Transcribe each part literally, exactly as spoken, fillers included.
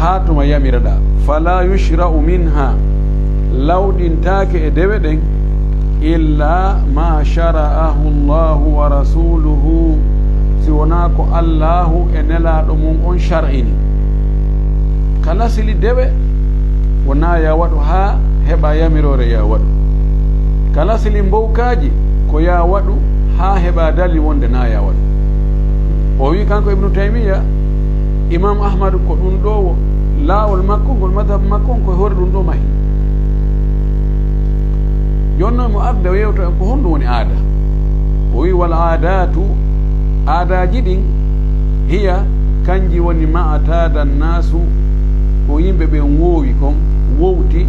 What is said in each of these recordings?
haa tuma yamiraɗaa. Fala yushra'u minha, lawɗintaake e dewe ɗen, illa ma shara'ahu Allahu wa rasuluhu, si wonaa ko Allaahu e Nelaaɗo mum on shar'ini. Kala sili dewe, wonaa ya waɗu haa heɓa yamiroore ya waɗu. Kala sili mbowkaaji, ko ya waɗu haa heɓa dalil wonde na ya waɗu. O wi kanko Ibnu Taymiya, Imam Ahmad ko ɗum ɗo wo laawol makko ngol, madhab makko on ko e hoore ɗum ɗo mahi. Jooni noon mo arde o yewta en ko honɗum woni aada. O wi, "Wal aadatu, aadaaji ɗin, hiya, kanji woni ma ataada naasu, ko yimɓe ɓen woowi kon, wowti,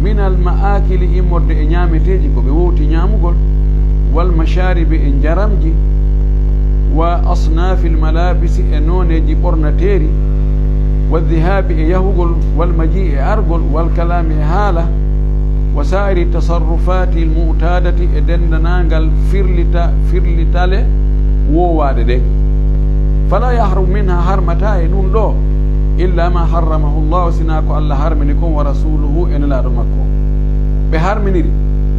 minal ma'akili, immorde e ñaameteeji ko ɓe wowti ñaamugol, wal mashaaribi, e njaramji, wa asnaafil malaabisi, e nooneeji ɓornateeri, wa dhihaabi, e yahugol, wal majii, e argol, wal kalaami, e haala, wa saa'iri tasarrufaati al mu'taadati, e denndanangal firlita-, firlitale woowaaɗe ɗen. Fala yahrumu minha, harmataa e ɗum ɗo, illa ma harramahu Allahu, sinaa ko Allah harmini kon, wa rasuluhu, e Nelaaɗo makko. Ɓe harminiri,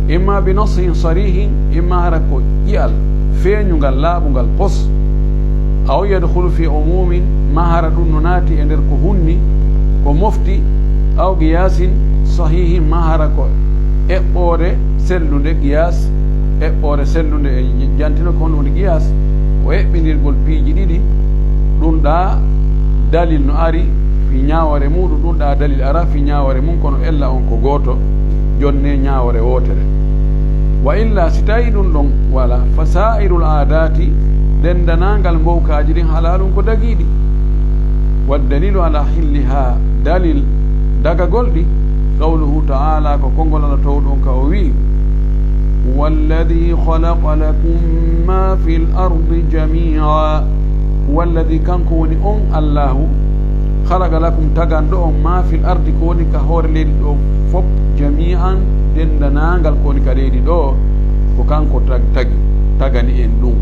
imma bi nassin sarihin, imma hara ko ƴi'al feeñungal, laaɓungal, pos, aw yadkhulu fi umumin, ma hara ɗum no naati e nder ko hunni, ko mofti, aw qiyasin sahihin, ma hara ko eɓɓoore sellunde, qiyas, eɓɓoore sellunde e jantino ko honɗum woni qiyas, ko eɓɓindirgol piiji ɗiɗi, ɗum ɗa dalil no ari fi ñaawoore muɗum, ɗum ɗa dalil ara fi ñaawoore mum, kono ella on ko gooto, jonne ñaawoore wootere. Wa illa, si tawi ɗum ɗon wala, fa sa'irul aadati, denndanangal mbowkaaji ɗin, halaalun ko dagiiɗi. Wa dalilu ala hilliha, dalil dagagol ɗi, qawluhu ta'ala, ko konngol Allah towɗo on ka o wi'i, "Huwa alladhi khalaqa lakum ma fil ardi jami'a." Huwa alladhi, kanko woni on Allahu, khalaqa lakum, taganɗo on, ma fil ardi, ko woni ka hoore leydi ɗo fof, jami'an, denndanangal ko woni ka leydi ɗo, ko kanko tag-, tagi, tagani en ɗum.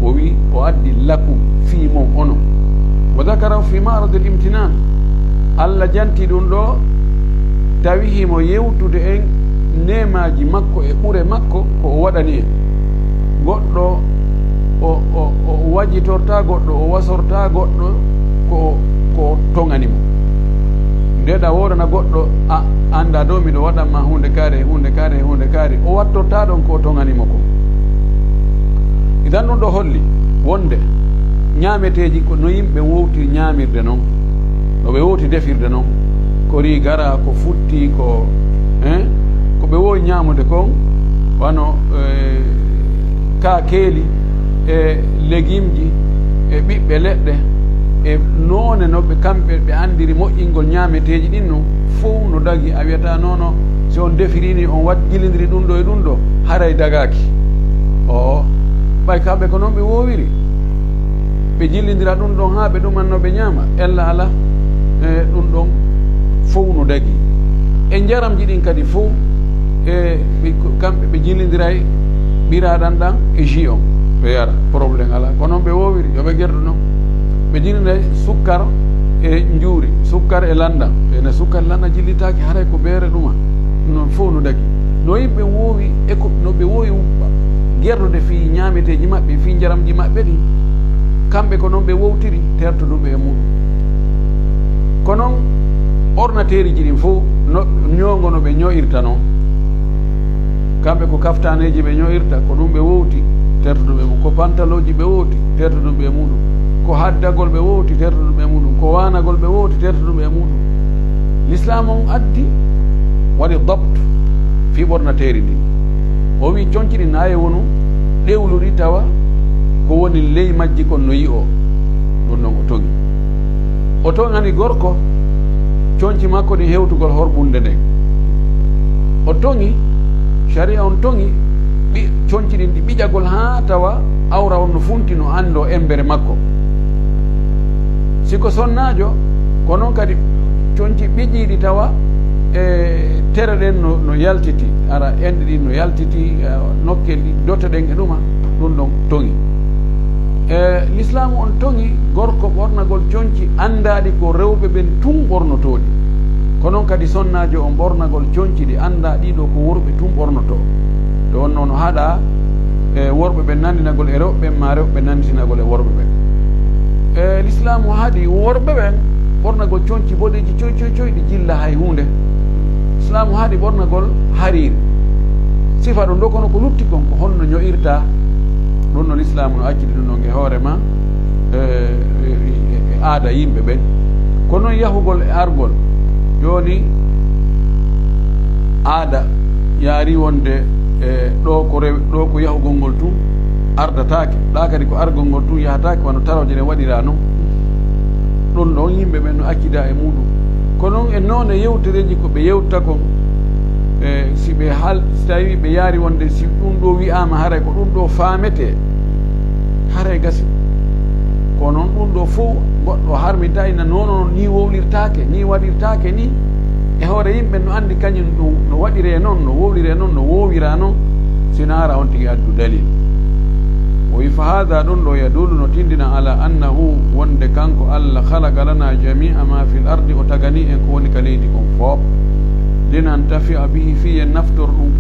O wi, o addi lakum, fii mon onon. Wa dhakara fi ma'radil imtinan. Allah janti ɗum ɗo, tawi himo yewtude en neemaaji makko e ɓure makko ko o waɗani en. Goɗɗo o, o, o wajitorta, goɗɗo o wasorta, goɗɗo ko, ko o toŋani mo. Nde ɗa woodana goɗɗo, a annda dow miɗo waɗan ma huunde kaari, huunde kaari, huunde kaari. O wattorta ɗon ko o toŋani mo kon. Idan ɗum ɗo holli wonde ñaameteeji ko no yimɓe wowtiri ñaamirde non, no ɓe wowti defirde non, ko ri gara, ko futti, ko, hein, ko ɓe wowi ñaamude kon, wano, eh, kaakeeli, e legimji, e ɓiɓɓe leɗɗe, e noone no ɓe kamɓe ɓe anndiri moƴƴingol ñaameteeji ɗin non, fow no dagi. A wiyata, "Non, non, si on defirini, on wat-, jillindiri ɗum ɗo e ɗum ɗo, haray dagaaki." Oo, ɓay kamɓe ko non ɓe woowiri. Ɓe jillindira ɗum ɗon haa ɓe ɗuman no ɓe ñaama, ella ala, e, ɗum ɗon fow no dagi. E njaramji ɗin kadi fow, e, ɓe, kamɓe ɓe jillindiray ɓiraaɗan ɗan e jus on, ɓe yara, problème ala. Ko non ɓe woowiri, yo ɓe gerdu non. Ɓe jillindiray sukkar e njuuri, sukkar e lanɗan. Ɓe na sukkar e lanɗan jillitaaki, haray ko beere ɗuma. Ɗum ɗon fow no dagi. No yimɓe woowi e ko, no ɓe woowi gerdude fii ñaameteeji maɓɓe, fii njaramji maɓɓe ɗin, kamɓe ko non ɓe wowtiri, tertuduɓe e muɗum. Ko non ornateeriji ɗin fow, no ñoongo no ɓe ño'irta non. Kamɓe ko kaftaneeji ɓe ño'irta, ko ɗum ɓe wowti, tertuduɓe mum. Ko pantalooji ɓe wowti, tertuduɓe e muɗum. Ko haddagol ɓe wowti, tertuduɓe e muɗum. Ko waanagol ɓe wowti, tertuduɓe e muɗum. Lislaam on addi, waɗi dabt fii ɓornateeri ndin. O wi'i, conci ɗin na e wonu ɗewluɗi tawa ko woni ley majji kon no yi'oo. Ɗum non o toŋi. O toŋani gorko conci makko ɗin hewtugol horɓunde nden. O toŋi, sharia on toŋi, ɓi-, conci ɗin ɗi ɓiƴagol haa tawa awra on no funti, no anndoo embere makko. Si ko sonnaajo, ko non kadi conci ɓiƴiiɗi tawa e tere ɗen no, no yaltiti, hara enɗe ɗin no yaltiti, eh, nokkel ɗi dote ɗen e ɗuma, ɗum ɗon toŋi. E, Lislaamu on toŋi gorko ɓornagol conci anndaaɗi ko rewɓe ɓen tun ɓornotoo ɗi. Ko non kadi sonnaajo on ɓornagol conci ɗi anndaa ɗii ɗoo ko worɓe tun ɓornotoo. Ɗo on noon haɗaa, e, worɓe ɓen nanndinagol e rewɓe ɓen, maa rewɓe ɓen nannditinagol e worɓe ɓen. E, Lislaamu haɗi worɓe ɓen ɓornagol conci boɗeeji coy, coy, coy, ɗi jilla hay huunde. Lislaamu haɗi ɓornagol hariiri. Sifa ɗum ɗo, kono ko lutti kon, ko honno ño'irta? Ɗum no Lislaamu no accidi ɗum ɗon e hoore ma, e, e, e, e aada yimɓe ɓen. Ko non yahugol e argol. Jooni, aada yaari wonde, e, ɗo ko rew-, ɗo ko yahugol ngol tun ardataake. Ɗa kadi ko argol ngol tun yahataake, wano tarooje ɗen waɗira non. Ɗum ɗon yimɓe ɓen no accida e muɗum. Ko non e noone yewtereeji ko ɓe yewta kon, e, si ɓe hal-, si tawi ɓe yaari wonde si ɗum ɗo wi'aama haray ko ɗum ɗo faametee, haray gasi. Ko non ɗum ɗo fow goɗɗo harminta ina noon, noon ni wowlirtaake, ni waɗirtaake ni. E hoore yimɓe no anndi kañum ɗum no waɗiree noon, no wowliree noon, no woowira noon, si na hara on tigi addu dalil. O wi, "Fa haada ɗum ɗo yadullu no tindina ala annahu wonde kanko Allah khalaqa lana jami'a ma fil ardi o tagani en ko woni ka leydi kon fof. Linantafi'a bihi fii en naftor ɗum.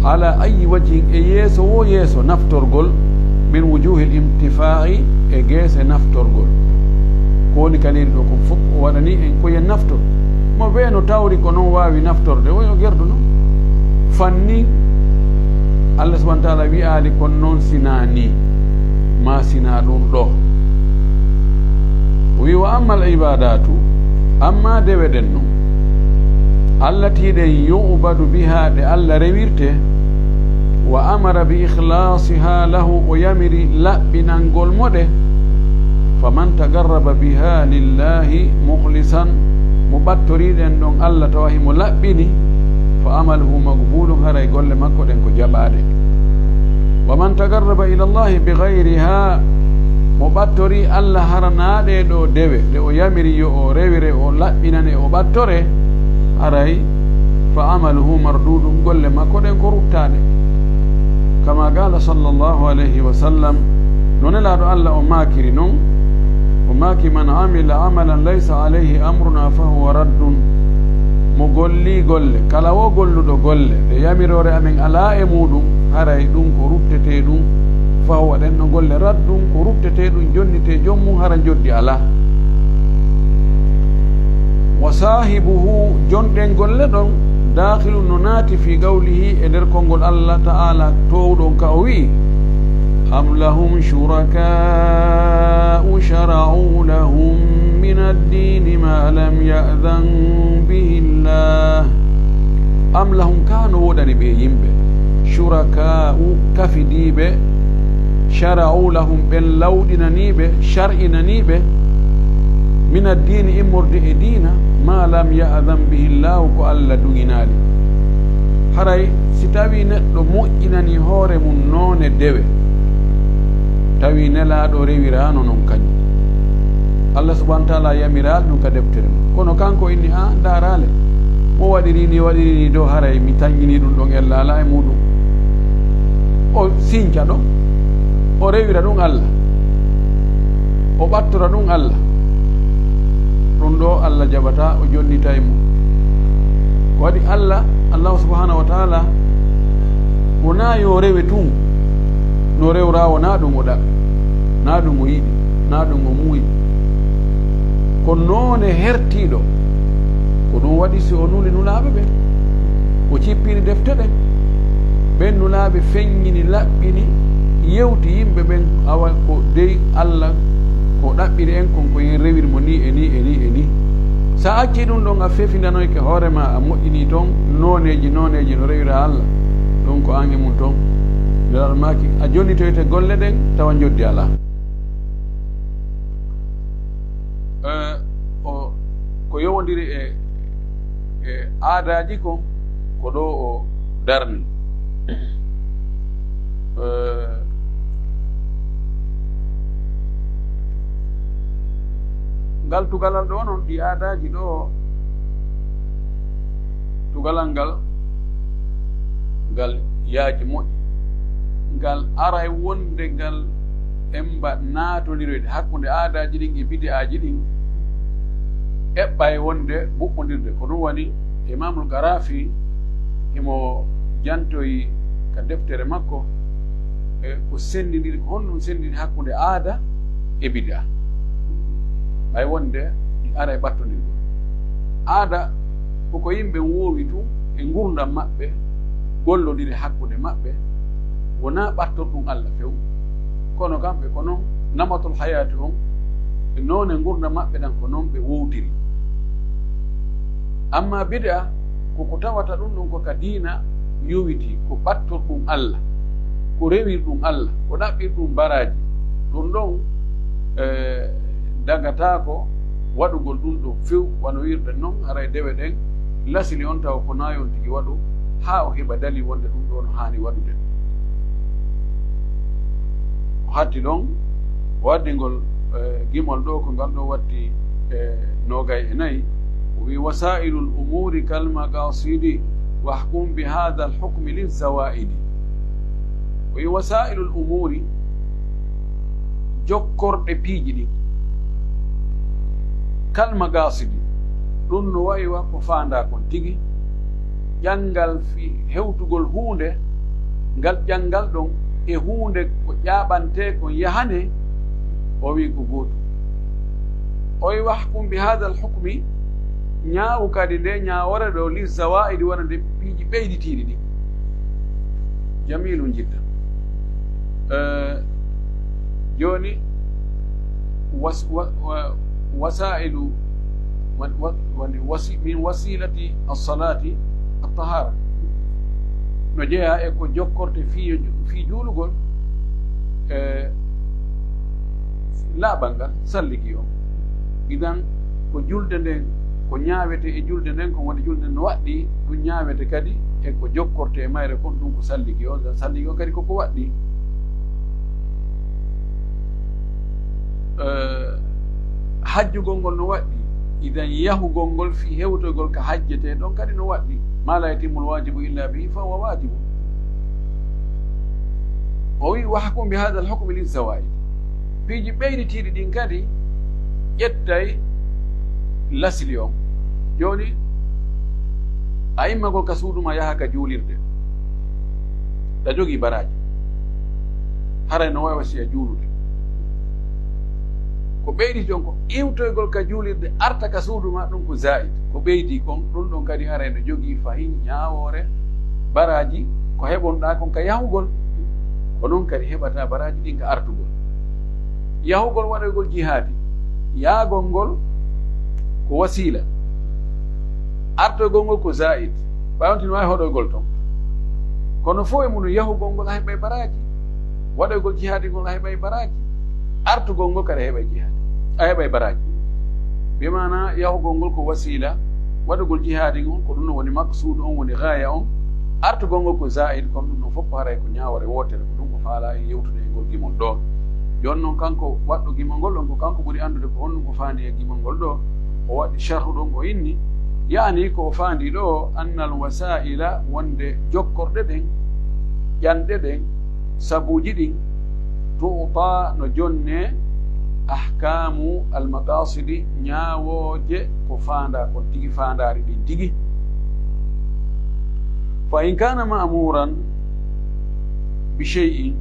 Ala ayyi wajhin e yeeso wo yeeso naftorgol min wujuhil intifa'i e geese naftorgol. Ko woni ka leydi ɗo kon fof o waɗani en ko yen naftor." Mo wee no tawri ko non waawi naftorde, woyo gerdo non. Fannin Allah subhanahu wa ta'ala wi'aali kon non sinaa ni, ma sinaa ɗum ɗo. O wi, "Wa ammal ibadatu, amma dewe ɗen non, allati ɗen yu'badu biha ɗe Allah rewirte, wa amara bi ikhlasiha lahu o yamiri laɓɓinangol mo ɗe, faman tagarraba biha lillahi mukhlisan, mo ɓattori ɗen ɗon Allah tawa himo laɓɓini, fa amaluhu maqbulun, haray golle makko ɗen ko jaɓaaɗe. Wa man tagarraba ila Allahi bi ghayriha, mo ɓattori Allah hara naa ɗee ɗoo dewe, ɗe o yamiri yo o rewire, o laɓɓinane, o ɓattore, haray fa amaluhu mardudun, golle makko ɗen ko ruttaaɗe. Kama qala sallallahu alayhi wa sallam, no Nelaaɗo Allah o maakiri non, o maaki, "Man amila amalan laysa alayhi amruna fa huwa raddun." Mo golli golle, kala wo golluɗo golle, ɗe yamiroore amen alaa e muuɗum, haray ɗum ko ruttetee ɗum, fa huwa ɗen no golle raddun, ko ruttetee ɗum, jonnitee joom mum, hara njoddi alaa. Wa saahibuhu, jonɗen golle ɗon, daakhilun no naati fi qawlihi e nder konngol Allah ta'ala toowɗon ka o wi'i, "Am lahum shuraka'u shara'u lahum min ad-dini ma lam ya'dhan bihi Allah." Am lahum, kaa no woodani ɓe yimɓe, shuraka'u, kafidiiɓe, shara'u lahum, ɓen lawɗinaniiɓe, shar'inaniiɓe, min ad-dini, immorde e diina, ma lam ya'dhan bihi Allahu, ko Allah duŋinaali. Haray si tawii neɗɗo moƴƴinanii hoore mum noone dewe, tawi Nelaaɗo rewiraano non kañum, Allah subhanahu wa ta'ala yamiraali ɗum ka deftere mum, kono kanko inni, "A ndaaraale, mo waɗiri ni, waɗiri ni dow, haray mi taññinii ɗum ɗon, ella alaa e muuɗum." O sinca ɗon, o rewira ɗum Allah, o ɓattora ɗum Allah, ɗum ɗo Allah jaɓataa, o jonnitay mo. Ko waɗi Allah, Allahu subhanahu wa ta'ala, wonaa yo rewe tun, no rewra wonaa ɗum o ɗaɓɓi, naa ɗum o yiɗi, naa ɗum o muuyi. Ko noone hertiiɗo, ko ɗum waɗi si o nuli nulaaɓe ɓen, o cippini defte ɗen, ɓen nulaaɓe feññini, laɓɓini, yewti yimɓe ɓen, awa ko dey Allah ko ɗaɓɓiri en kon, ko yen rewir mo ni e ni e ni e ni. Sa acci ɗum ɗon, a fefindanoyke hoore ma, a moƴƴini ton nooneeji, nooneeji no rewira Allah. Ɗum ko an e mum ton. Nelaaɗo maaki, a jonnitoyte golle ɗen, tawa njoddi alaa. Eh, o, ko yowondiri e, e aadaaji kon, ko ɗo o darni. Eh, ngal tugalal ɗo non, ɗi aadaaji ɗo, tugalal ngal, ngal yaaji moƴƴi. Ngal aray wonde ngal en mba naatoniroyde hakkunde aadaaji ɗin e bidi'aaji ɗin, eɓɓay wonde ɓuɓɓondirde. Ko ɗum woni Imamul Garafi himo jantoyi ka deftere makko, e ko senndindiri, ko honɗum senndindiri hakkunde aada e bidi'a, ɓay wonde ɗi ara e ɓattondirgol. Aada ko ko yimɓe woowi tun e ngurndan maɓɓe, gollondiri hakkunde maɓɓe, wonaa ɓattorɗum Alla few, kono kamɓe ko non, namatul hayaati on, e noone ngurndan maɓɓe ɗan ko non ɓe wowtiri. Amma bidi'a, ko ko tawata ɗum ɗon ko ka diina yowitii, ko ɓattorɗum Alla, ko rewirɗum Alla, ko ɗaɓɓirɗum baraaji, ɗum ɗon, eh, dagataako waɗugol ɗum ɗon few, wano wi'irɗen non, haray dewe ɗen lasili on tawa ko naa yo on tigi waɗu, haa o heɓa dalil wonde ɗum ɗoo no haani waɗude. O hatti ɗon, o addi ngol, eh, gimol ɗoo, ko ngal ɗoo watti, eh, noogay e nayi. O wi'i, "Wasaa'ilul umuuri kal maqaasidi, wahkum bi haadhal hukmi liz zawaa'idi." O wi'i, "Wasaa'ilul umuuri, jokkorɗe piiji ɗin, kal maqaasidi, ɗum no wa'i wa ko faandaa kon tigi. Ƴanngal fii hewtugol huunde, ngal ƴanngal ɗon e huunde ko ƴaaɓantee kon yahanee," o wi'i ko gootum. O wi'i, "Wahkum bi haadhal hukmi, ñaawu kadi nde ñaawoore ɗoo, liz zawaa'idi, wonande piiji ɓeyditiiɗi ɗin." Jamiilun jiddan. Eh, jooni, was-, wa-, wa-, wasaa'ilu, wa-, wa-, woni wasi-, min wasiilati as-salaati at-tahaara. No jeyaa e ko jokkorte fii, fii juulugol, eh, laaɓal ngal, salligi on. Idan, ko julde nden, ko ñaawete e julde nden, ko woni julde nden no waɗɗii, ɗum ñaawete kadi e ko jokkorte e mayre kon, ɗum ko salligi on. Idan, salligi on kadi ko ko waɗɗii. Eh, hajjugol ngol no waɗɗii. Idan, yahugol ngol fii hewtoygol ka hajjetee ɗon kadi no waɗɗii. Maa laa yatimmul waajibu illaa bihi fa huwa waajibun. O wi'i, "Wahkum bi haadhal hukmi liz zawaa'id." Piiji ɓeyditiiɗi ɗin kadi ƴettay lasli on. Jooni, a immagol ka suudu maa yaha ka juulirde, ɗa jogii baraaji. Haray no waawi wasiya juulude. Ko ɓeyditi on ko iwtoygol ka juulirde, arta ka suudu maa, ɗum ko zaa'id. Ko ɓeydii kon, ɗum ɗon kadi haray no jogii fahin ñaawoore baraaji ko heɓonɗaa kon ka yahugol. Ko non kadi heɓataa baraaji ɗin ka artugol. Yahugol waɗoygol jihaadi, yaagol ngol ko wasiila. Artoygol ngol ko zaa'id, ɓay on tigi no waawi hoɗoygol ton. Kono fow e mun, yahugol ngol a heɓay baraaji, waɗoygol jihaadi ngol a heɓay baraaji, artugol ngol kadi a heɓay jihaadi, a heɓay baraaji. Bi maanaa, yahugol ngol ko wasiila, waɗugol jihaadi ngol ko ɗum no woni maqsuudu on, woni gaaya on, artugol ngol ko zaa'id, kono ɗum ɗon fow haray ko ñaawoore wootere, ko ɗum ko faalaa en yewtude e ngol gimol ɗoo. Jooni non, kanko waɗɗo gimol ngol ɗon, ko kanko ɓuri anndude ko honɗum ko faandi e gimol ngol ɗoo. O waɗi sharhu ɗon, o inni, yaani ko o faandi ɗoo, annal wasaa'ila, wonde jokkorɗe ɗen, ƴanɗe ɗen, sabuuji ɗin, tu'ta, no jonnee, ahkaamu al-maqaasidi, ñaawooje ko faandaa kon tigi, faandaari ɗin tigi. Fa in kaana ma'muuran bi shay'in,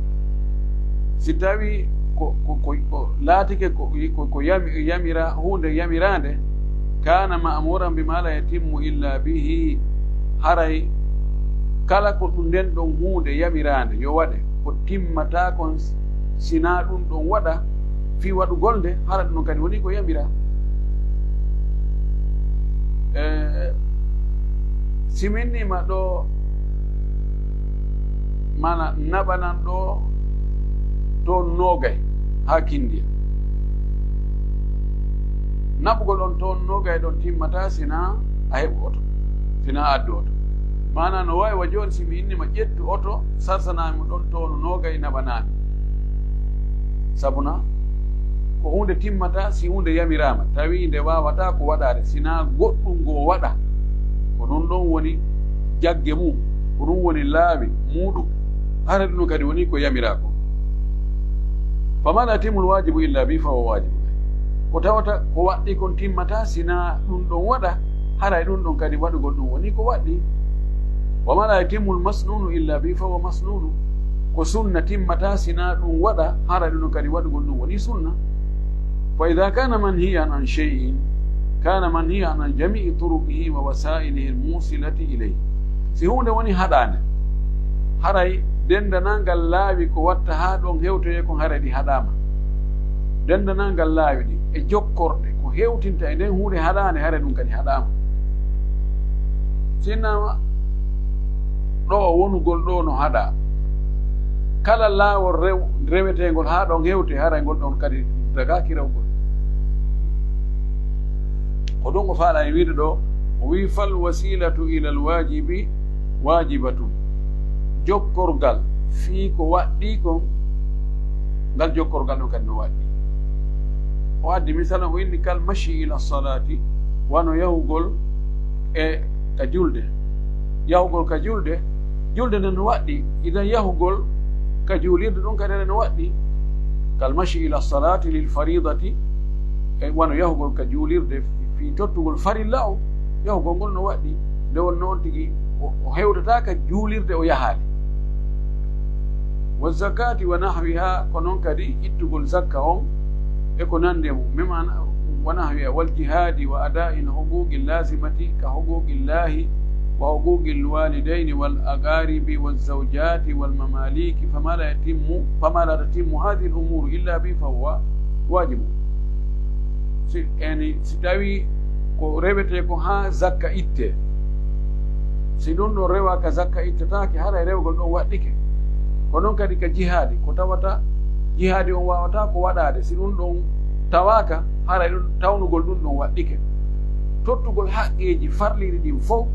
si tawii ko, ko, ko, ko laatike ko, ko, ko yami-, yamira-, huunde yamiraande, kaana ma'muuran bimaa laa yatimmu illaa bihi, haray kala ko ɗum nden ɗon huunde yamiraande yo waɗe, ko timmataa kon sinaa ɗum ɗon waɗa fii waɗugol nde, hara ɗum ɗon kadi wonii ko yamiraa. Eh, si mi inniima ɗoo, maanaa naɓanan ɗoo ton noogay haa Kindiya. Naɓugol on ton noogay ɗon timmataa sinaa a heɓu oto, sinaa a addu oto. Maanaa no waawi wa jooni, si mi inniima ƴettu oto, sarsanaa mi ɗon ton noogay, naɓanaa mi. Sabuna ko huunde timmataa si huunde yamiraama, tawi nde waawataa ko waɗaade, sinaa goɗɗum ngoo waɗa. Ko ɗum ɗon woni jagge mum, ko ɗum woni laawi muuɗum. Hara ɗum kadi wonii ko yamiraa kon. Fama la yatimmu lwajibu illa bi fahuwa wajibu. Ko tawata ko waɗɗi kon timmata sina ɗum ɗon waɗa, haray ɗum ɗon kadi waɗugol ɗum woni ko waɗɗi. Wama la yatimmu lmasnunu illa bi fahuwa masnunu. Ko sunna timmata sina ɗum waɗa, haray ɗum ɗon kadi waɗugol ɗum woni sunna. Fa ida kana manhiyan an shay'in kana manhiyan an jamii turuqihi wa wasailihi lmusilati ilayhi. Si huunde woni haɗaande, haray denndanangal laawi ko watta haa ɗon hewtoyee kon haray ɗi haɗaama. Denndanangal laawi ɗi e jokkorɗe ko hewtinta e nden huunde haɗaande haray ɗum kadi haɗaama. Sinnaama ɗo wonugol ɗo no haɗaa, kala laawol rew-, reweteengol haa ɗon hewte haray ngol ɗon kadi dagaaki rewgol. Ko ɗum o faala e wiide ɗo, o wii fal wasilatu ila lwajibi wajibatun. Jokkorgal fii ko waɗɗii kon, ngal jokkorgal ɗon kadi no waɗɗii. O addi misalan, o inni kal mashi ila salati, wano yahugol e ka julde. Yahugol ka julde, julde nden no waɗɗii. Idan yahugol ka juulirde ɗum kadi no waɗɗii. Kal mashi ila salati lil faridati, e wano yahugol ka juulirde fii tottugol farilla on, yahugol ngol no waɗɗii. Nde wonno on tigi o, o hewtata ka juulirde o yahaali. Wa zakati wa nahwiha, ko non kadi ittugol zakka on e ko nandi e mum. Mimma wa nahwiha, wal jihadi wa ada'il huquqi lazimati ka huquqi llahi wa huquqi lwalidayni wal aqaribi wal zawjati wal mamaliki, fama la yatimmu, fama la tatimmu hadhihi al umuru illa bi fahuwa wajibu. Si, yani, si tawi ko rewetee ko haa zakka ittee, si ɗum ɗon rewaaka zakka ittataake, haray rewgol ɗon waɗɗike. Ko non kadi ka jihaadi, ko tawata jihaadi on waawata ko waɗaade, si ɗum ɗon tawaaka, haray ɗum, tawnugol ɗum ɗon waɗɗike. Tottugol haqqeeji farliri ɗin fow,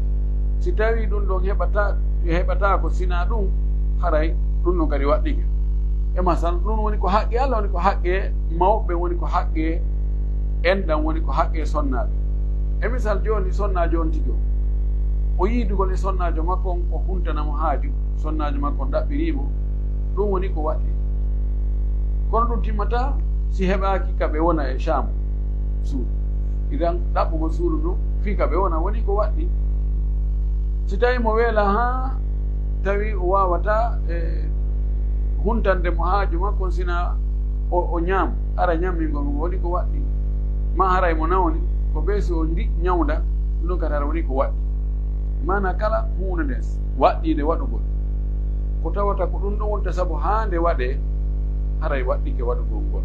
si tawi ɗum ɗon heɓata, heɓataako sina ɗum, haray ɗum ɗon kadi waɗɗike. E masal, ɗum woni ko haqqe Allah, woni ko haqqe mawɓe, woni ko haqqe enɗan, woni ko haqqe sonnaaɓe. E misal jooni, sonnaajo on tigi on, o yiidugol e sonnaajo makko on, o huntana mo haaju, sonnaajo makko on ɗaɓɓirii mo, ɗum woni ko waɗɗi. Kono ɗum timmata si heɓaaki ka ɓe wona e chambre, suudu. Idan ɗaɓɓugol suudu ndun fii ka ɓe wona woni ko waɗɗi. Si tawi mo weela haa tawi o waawata, e, huntande mo haaju makko on, sina o, o ñaam, hara ñammingol mo woni ko waɗɗi. Ma haray mo nawni, ko bee si o ndi ñawnda, ɗum ɗon kadi hara woni ko waɗɗi. Maana kala huunde nden waɗɗiinde waɗugol, ko tawata ko ɗum ɗon wonta sabu haa nde waɗee, haray waɗɗike waɗugol ngol.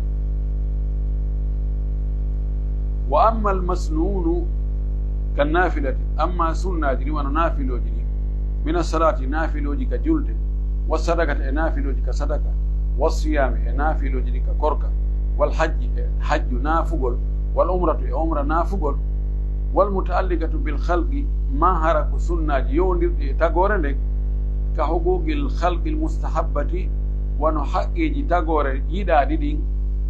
Wa amma al masnunu kan nafilati, amma sunnaaji ɗin wano naafilooji ɗin, min as-salati, naafilooji ka julde, wa sadaqati, e naafilooji ka sadaka, wa siyami, e naafilooji ɗin ka korka, wal hajji, e hajju naafugol, wal umratu, e umra naafugol, wal muta'alliqatu bil khalqi, ma hara ko sunnaaji yowondirɗi e tagoore nden, ka huquqil khalqil mustahabbati, wano haqqeeji tagoore yiɗaaɗi ɗin,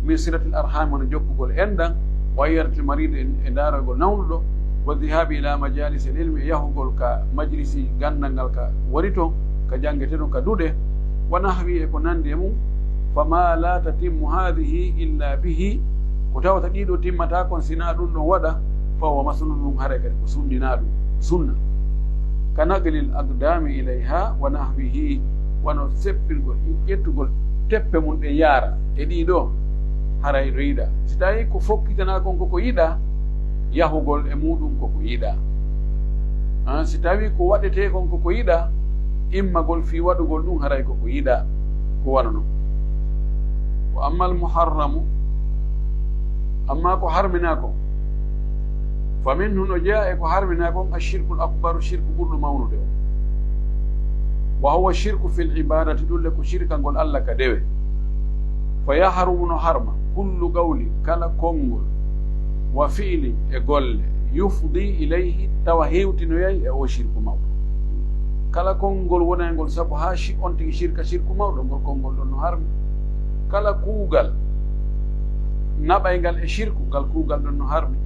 min silatil arhami, wano jokkugol enɗan, wa iyadatil maridi, e, e ndaaragol nawnuɗo, wa dhihabi ila majalisil ilmi, e yahugol ka majlisi ganndal ngal ka woni ton, ka janngetee ɗon ka duɗe, wa nahwi, e ko nanndi e mum, fama la tatimmu hadhihi illa bihi, ko tawata ɗii ɗoo timmataa kon sinaa ɗum ɗon waɗa, fa huwa masnun, ɗum haray kadi ko sunninaa ɗum, sunna. Ka naqlil aqdami ilayha wa nahwihi, wano seppirgol, ƴettugol teppe mum ɗen yaara e ɗii ɗoo, haray no yiɗaa. Si tawii ko fokkitanaa kon koko yiɗaa, yahugol e muuɗum koko yiɗaa. Ah, si tawii ko waɗetee kon koko yiɗaa, immagol fii waɗugol ɗum haray koko yiɗaa, ko wano non. Wa ammal muharramu, amma ko harminaa kon, fa minhu, no jeyaa e ko harminaa kon, ashirkul akbaru, shirku ɓurɗo mawnude on. Wa huwa shirku fil ibadati, ɗum le ko shirkangol Allah ka dewe. Fa yahrumu, no harma, kullu qawli, kala konngol, wa fi'li, e golle, yufdi ilayhi, tawa hewtinoyay e o shirku mawɗo. Kala konngol wonayngol sabu haa shi-, on tigi shirka shirku mawɗo, ngol konngol ɗon no harmi. Kala kuugal naɓayngal e shirku, ngal kuugal ɗon no harmi.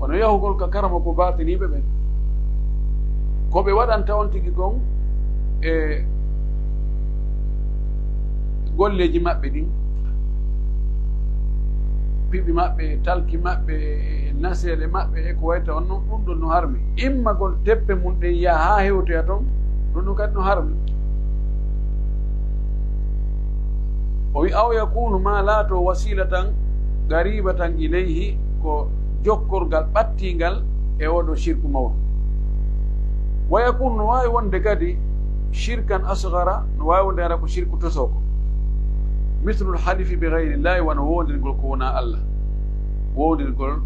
Wano yahugol ka karamoko baatiniiɓe ɓen, ko ɓe waɗanta on tigi kon e golleeji maɓɓe ɗin, piɓi maɓɓe, talki maɓɓe, naseele maɓɓe, e ko wayta on non, ɗum ɗon no harmi. Immagol teppe mum ɗen yaha haa hewtoya ton, ɗum ɗum kadi no harmi. O wi, "Aw yakunu, ma laato, wasilatan qaribatan ilayhi, ko jokkorgal ɓattingal e oɗo shirku mawɗo." Wa yakunu, no waawi wonde kadi shirkan asghara, no waawi wonde hara ko shirku tosoko. Mislul halifi bi ghayrillahi, wano wondirgol ko wonaa Allah. Wondirgol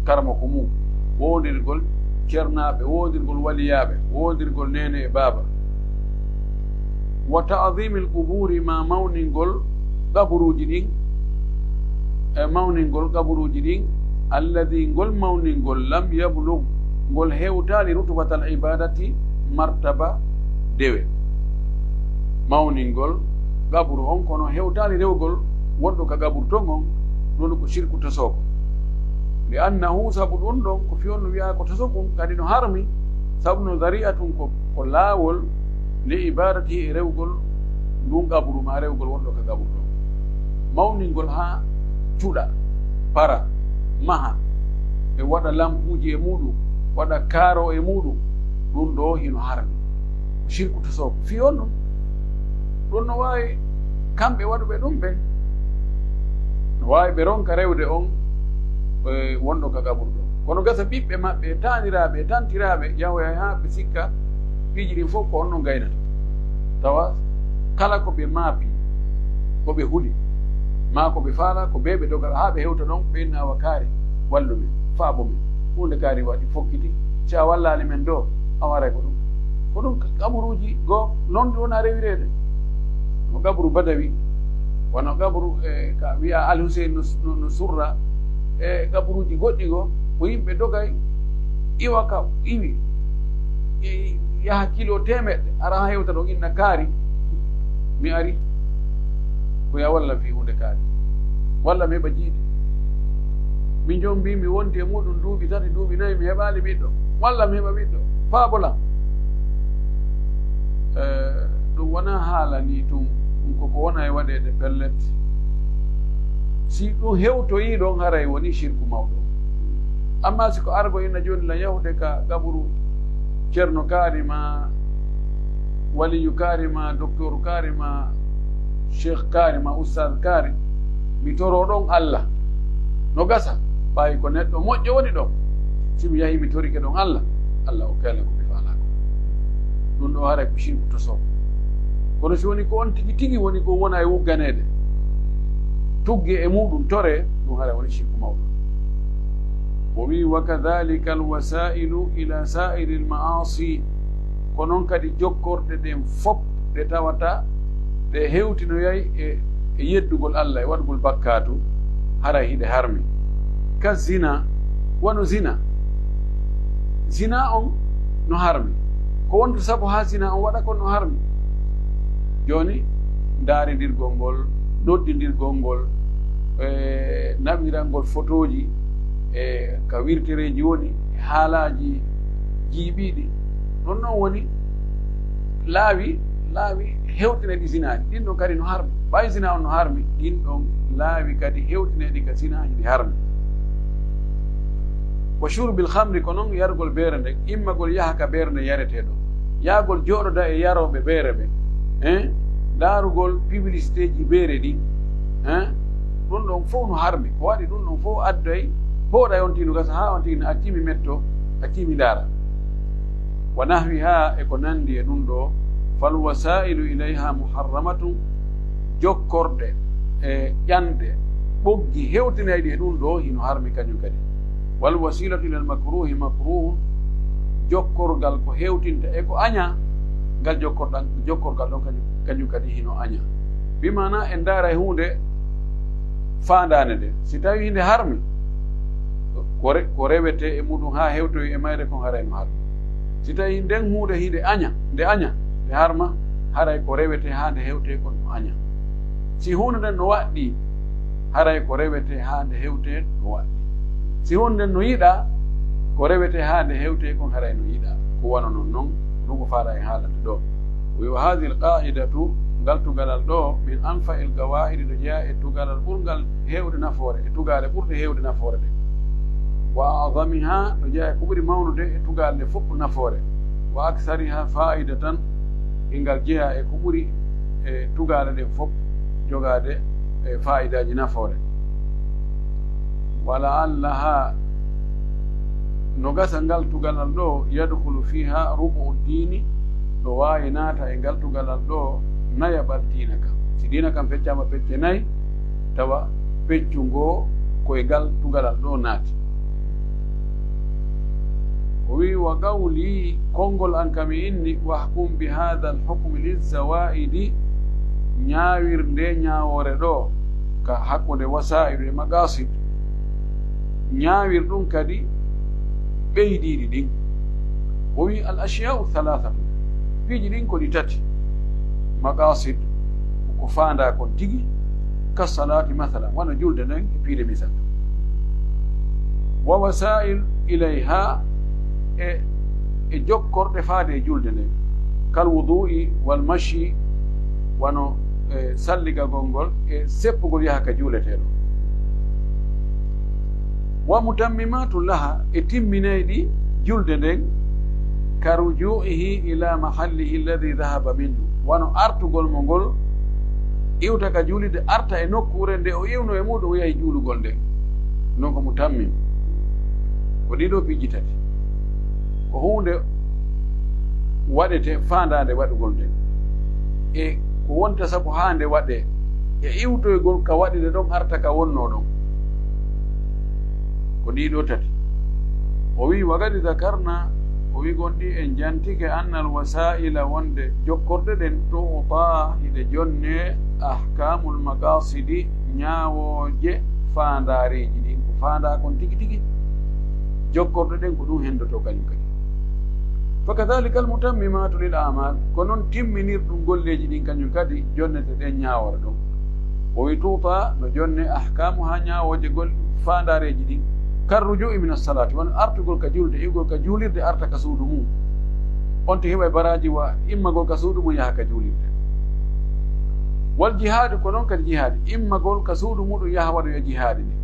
karamoko mum, wondirgol cernaaɓe, wondirgol waliyaaɓe, wondirgol neene e baaba. Wa ta'zimil quburi, ma mawningol qaburuuji ɗin, e mawningol qaburuuji ɗin, alladhi, ngol mawningol, lam yablugh, ngol hewtaali rutubatal ibadati, martaba dewe. Mawningol qaburu on, kono hewtaali rewgol wonɗo ka qaburu ton on, ɗun ko shirku tosoko. Li annahu, sabu ɗun ɗon, ko fii on no wi'a ko tosokun, kadi no harmi, sabu no zari'atun ko, ko laawol, li ibadati, e rewgol ndun qaburu, ma rewgol wonɗo ka qaburu ɗon. Mawningol haa cuɗa, para, maha, e waɗa lampuuji e muɗum, waɗa kaaro e muɗum, ɗun ɗo hino harmi. Ko shirku tosoko. Fii on ɗun, ɗun no waawi kamɓe waɗuɓe ɗun ɓen, no waawi ɓe ronka rewde on, e, wonɗo ka qaburu ɗon. Kono gasa ɓiɓɓe maɓɓe, e taaniraaɓe, e tantiraaɓe, yahoya haa ɓe sikka piiji ɗin fof ko on ɗon gaynata. Tawa kala ko ɓe maapi, ko ɓe huli, maa ko ɓe faala, ko ɓe ɓe doga haa ɓe hewta ɗon, ɓe inna awa kaari, wallu min, faabo min. Huunde kaari waɗi, fokkiti. Si a wallaali men ɗo, a waray ko ɗun. Ko ɗun ka-, kaburuuji goo, non ɗi wona rewireede. No kaburu Badawi, wano kaburu, e, ka wi'a Al Hussein no, no, no surra, e kaburuuji goɗɗi goo, ko yimɓe dogay, iwa ka iwi, e, yaha kilo teemeɗɗe, ara haa hewta ɗon inna kaari, mi ari, ko ya walla fii huunde kaari, walla mi heɓa jiiɗe. Min joom mbii mi wondi e muɗum duuɓi tati, duuɓi nayi, mi heɓaali ɓiɗɗo, walla mi heɓa ɓiɗɗo, faabo lan. Eh, ɗum wonaa haala nii tun, ɗum koko wona e waɗeede pellet. Si ɗum hewtoyii ɗon, haray woni shirku mawɗo. Ammaa si ko argo ina jooni lan yahude ka qaburu Ceerno Kaari ma Waliyu Kaari ma Doktooru Kaari ma Sheikh Kaari ma Ustaaz Kaari, mi toroo ɗon Allah. No gasa, ɓaayi ko neɗɗo moƴƴo woni ɗon. Si mi yahii mi torike ɗon Allah, Allah okkay lan ko mi faalaa kon. Ɗum ɗoo haray ko shirku tosoo. Kono si woni ko on tigi tigi woni ko wona e wugganeede, tugge e muuɗum, toree, ɗum haray woni shirku mawɗo. O wi'i, "Wa kadhalika al-wasailu ila sa'iri al-ma'asi." Ko non kadi jokkorɗe ɗen fof ɗe tawata ɗe hewtinoyay e, e yeddugol Allah, e waɗugol bakkaatu, haray hiɗe harmi. Ka zina, wano zina. Zina on no harmi. Ko wonta sabu haa zina on waɗa kon no harmi. Jooni, ndaarindirgol ngol, noddindirgol ngol, e naɓirangol fotooji, e ka wirtereeji woni, e haalaaji jiiɓiiɗi. Ɗon non woni laawi, laawi hewtinayɗi zinaaji. Ɗin ɗon kadi no harmi. Ɓay zina on no harmi, ɗin ɗon laawi kadi hewtinayɗi ka zinaaji ɗi harmi. Wa shurbil khamri, ko non yarugol beere nden, immagol yaha ka beere nden yaretee ɗon. Yahgol jooɗoda e yarooɓe beere ɓen. Hein? Ndaarugol publicitéji beere ɗin. Hein? Ɗum ɗon fof no harmi. Ko waɗi ɗum ɗon fof adday, pooɗay on tigi no gasa haa on tigi no accii mi metto, accii mi ndaara. Wa nahwiha, e ko nanndi e ɗum ɗo, fal wasailu ilayha muharramatun, jokkorɗe e ƴanɗe, ɓoggi hewtinayɗi e ɗum ɗo hino harmi kañum kadi. Wal wasilatu ilal makruhi makruhun, jokkorgal ko hewtinta e ko añaa, ngal jokkorɗan-, jokkorgal ɗon kañum, kañum kadi hino añaa. Bi maana en ndaara e huunde faandaande nde, si tawii nde harmi, ko re-, ko rewetee e muɗum haa hewtoyi e mayre kon haray no harmi. Si tawii nden huunde hiɗe aña, nde aña, nde harma, haray ko rewetee haa nde hewtee kon no aña. Si huunde nden no waɗɗii, haray ko rewetee haa nde hewtee no waɗɗii. Si huunde nden no yiɗaa, ko rewetee haa nde hewtee kon haray no yiɗaa. Ko wano non non, ko ɗum o faala en haalande ɗo. O wi'i, "Wa hadhihi al-qa'idatu Ngal tugalal ɗo, min anfa'il gawaa'idi, no jeyaa e tugalal ɓurngal heewde nafoore, e tugaale ɓurɗe heewde nafoore ɗe. Wa a'zamiha, no jeyaa e ko ɓuri mawnude e tugaale ɗe fof nafoore. Wa aksariha fa'idatan, e ngal jeyaa e ko ɓuri e tugaale ɗen fof jogaade e fa'idaaji nafoore. Wa la'allaha, no gasa ngal tugalal ɗo, yadkhulu fiha rubu'u dini, no waawi naata e ngal tugalal ɗo nayaɓal diina kan. Si diina kan feccaama pecce nayi, tawa peccu ngoo ko e ngal tugalal ɗo naati. O wi'i, wa qawli, konngol an kam e inni, wahkum bi hadha al hukmi liz zawaidi, ñaawir nde ñaawoore ɗo ka hakkunde wasailu e maqasid, ñaawir ɗum kadi ɓeydiiɗi ɗin. O wi'i, al ashya'u thalathatu, piiji ɗin ko ɗi tati. Maqasid, ko faandaa kon tigi, ka salati masalan, wano julde nden e piide misal. Wa wasail ilayha, e, e jokkorɗe faade e julde nden, kal wudu'i wal mashi, wano e salligagol ngol e seppugol yaha ka juuleteeɗo. Wa mutammimatu laha, e timminayɗi julde nden, ka ruju'ihi ila mahallihi alladhi dhahaba minhu, wano artugol mo ngol iwta ka juulirde, arta e nokkuure nde o iwno e muuɗum, o yahi juulugol nden. Non ko mutammim. Ko ɗiɗo piiji tati. Ko huunde waɗete faandaande waɗugol nden, e ko wonta sabu haa nde waɗee, e iwtoygol ka waɗirde ɗon arta ka wonnoo ɗon. Ko ɗiɗo tati. O wi'i, wa qad dhakarna, o wi'i, gonɗi en jantike, annal wasaila, wonde jokkorɗe ɗen, tu'ta, hiɗe jonne, ahkamul maqasidi, ñaawooje faandaareeji ɗin, ko faandaa kon tigi tigi, jokkorɗe ɗen ko ɗum henndotoo kañum kadi. Fa kadhalika al mutammimatu lil a'mal, ko noon timminirɗum golleeji ɗin kañum kadi jonnete ɗen ñaawoore ɗon. O wi tu'ta, no jonne, ahkamuha, ñaawooje gol-, faandaareeji ɗin, kar ruju'i min as-salati, wano artugol ka julde, iwgol ka juulirde, arta ka suudu mum. On tigi heɓa baraaji wa immagol ka suudu mum yaha ka juulirde. Wal jihaadi, ko noon kadi jihaadi, immagol ka suudu muɗum yaha waɗoya jihaadi ndin.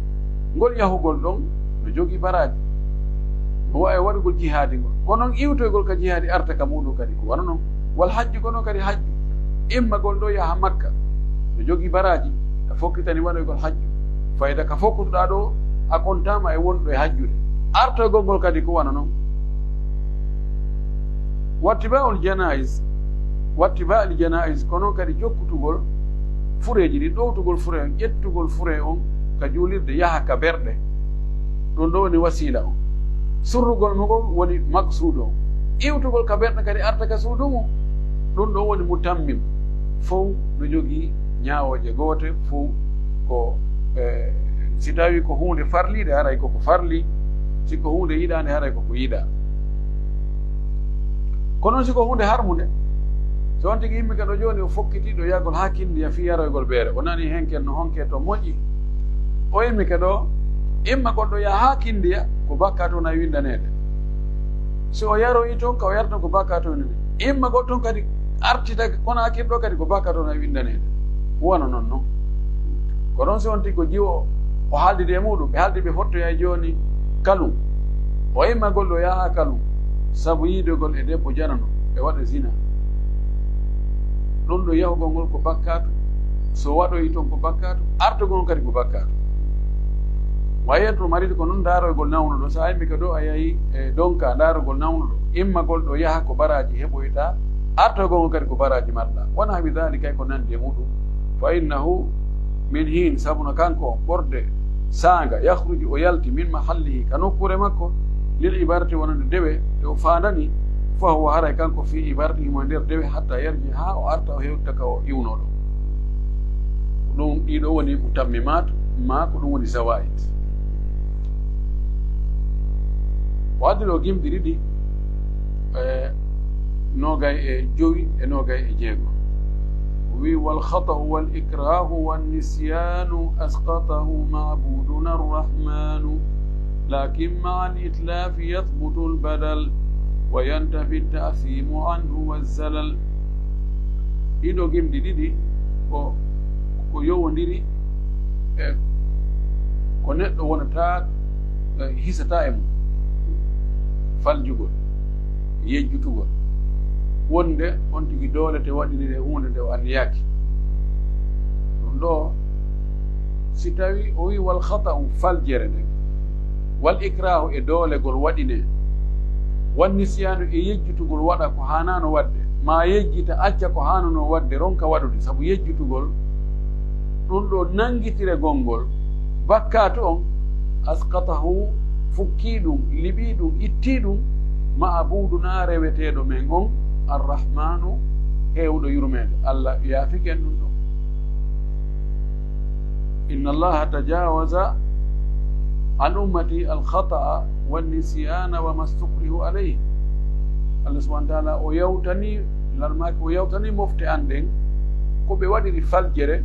Ngol yahugol ɗon no jogii baraaji, no wa'i waɗugol jihaadi ngol. Ko noon iwtoygol ka jihaadi arta ka muɗum kadi ko wano noon. Wal hajju, ko noon kadi hajju, immagol ɗo yaha Makka no jogii baraaji. A fokkitani waɗoygol hajju, fayda ka fokkutuɗaa ɗo, a kontaama e wonɗo e hajjude. Artoygol ngol kadi ko wano noon. Wattiba'ul janaiz, wattiba'ul janaiz, ko noon kadi jokkutugol fureeji ɗin, ɗowtugol fure on, ƴettugol fure on ka juulirde yaha ka berɗe. Ɗum ɗo woni wasiila on. Surrugol mo ngol woni maksuudu on. Iwtugol ka berɗe kadi arta ka suudu mum, ɗum ɗo woni mutammim. Fow no jogii ñaawooje goote, fow ko, eh, si tawii ko huunde farliide, haray koko farli, si ko huunde yiɗaande, haray koko yiɗaa. Ko noon si ko huunde harmunde, so on tigi immike ɗo jooni, o fokkiti ɗo yahgol haa Kindiya fii yaroygol beere, o nani henken no honke to moƴƴi, o immike ɗo, immagol ɗo yaha haa Kindiya, ko bakkaatu on e winndaneede. Si o yaroyi toon, ka o yarata ko bakkaatu on e winndaneede. Immagol toon kadi artitake Konaakiri ɗo kadi ko bakkaatu on e winndaneede. Wano noon non. Ko ɗon si on tigi ko jiwo o haaldidi e muɗum, ɓe haaldi ɓe fottoya e jooni Kalum. O immagol ɗo yaha Kalum sabu yiidegol e debbo janano, ɓe waɗa zina. Ɗum ɗo yahugol ngol ko bakkaatu, so waɗoyi toon ko bakkaatu, artugol ngol kadi ko bakkaatu. Wayen to maridi ko noon ndaaroygol nawnuɗo, so a immi ka ɗo a yahi e donka ndaarugol nawnuɗo, immagol ɗo yaha ko baraaji heɓoyta, artoygol ngol kadi ko baraaji marɗa. Wa nahwi dhalika, e ko nanndi e muɗum. Fa innahu min hin, sabu no kanko ɓorde saanga, yakhruju, o yalti, min mahallihi, ka nokkuure makko, lil ibarati, wonande dewe, ɗe o faandani, fa huwa, haray kanko, fi ibarati, himo e nder dewe, hatta yarji, haa o arta, o hewta ka o iwnoo ɗo. Ɗum, ɗiɗo woni mutammimat, maa ko ɗum woni zawaid. O addi ɗo gimɗi ɗiɗi, e, noogay e jowi e noogay e jeego. O wi, wal khata'u wal ikrahu wan nisyanu asqatahu ma'buduna arrahmanu, lakin ma'al itlafi yathbutu al badal wa yantafi at ta'thimu anhu waz zalal. Ɗiɗo gimɗi ɗiɗi ko, ko yowondiri e ko neɗɗo wonata, e, hisata e mum. Faljugol, yejjutugol. Wonde on tigi doolete waɗinire huunde nde o anniyaaki. Ɗum ɗo, si tawi o wi wal khata'u faljere nde, wal ikrahu e doolegol waɗine, wan nisyaanu e yejjutugol waɗa ko haanaano waɗde, maa yejjita acca ko haanunoo waɗde ronka waɗude sabu yejjutugol, ɗum ɗo nanngitiregol ngol bakkaatu on, asqatahu, fukkii ɗum, liɓii ɗum, ittii ɗum, ma'buudunaa reweteeɗo men on, Arrahmaanu, heewɗo yurmeende. Allah yaafike en ɗum ɗo. Inna Allaha tajawaza an ummati al khata'a wan nisyana wa mastukrihu alayhi. Allah subhanahu wa ta'ala o yawtani, larmaaki o yawtani mofte an ɗen ko ɓe waɗiri faljere,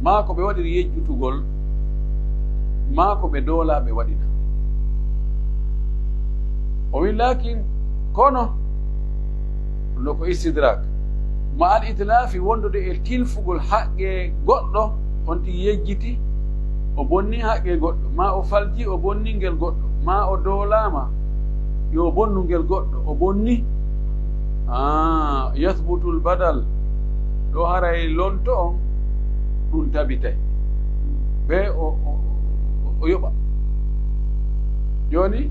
maa ko ɓe waɗiri yejjutugol, maa ko ɓe doolaa ɓe waɗina. O wi, laakin, kono, ɗum ɗo ko istidrak, ma al itlaafi, wondude e tilfugol haqqe goɗɗo, on tigi yejjiti, o bonni haqqe goɗɗo, ma o falji, o bonni ngel goɗɗo, ma o doolaama yo o bonnu ngel goɗɗo, o bonni. Ah, yathbutul badal, ɗo haray lonto on, ɗum tabitay. Ɓe o, o, o, o yoɓa. Jooni,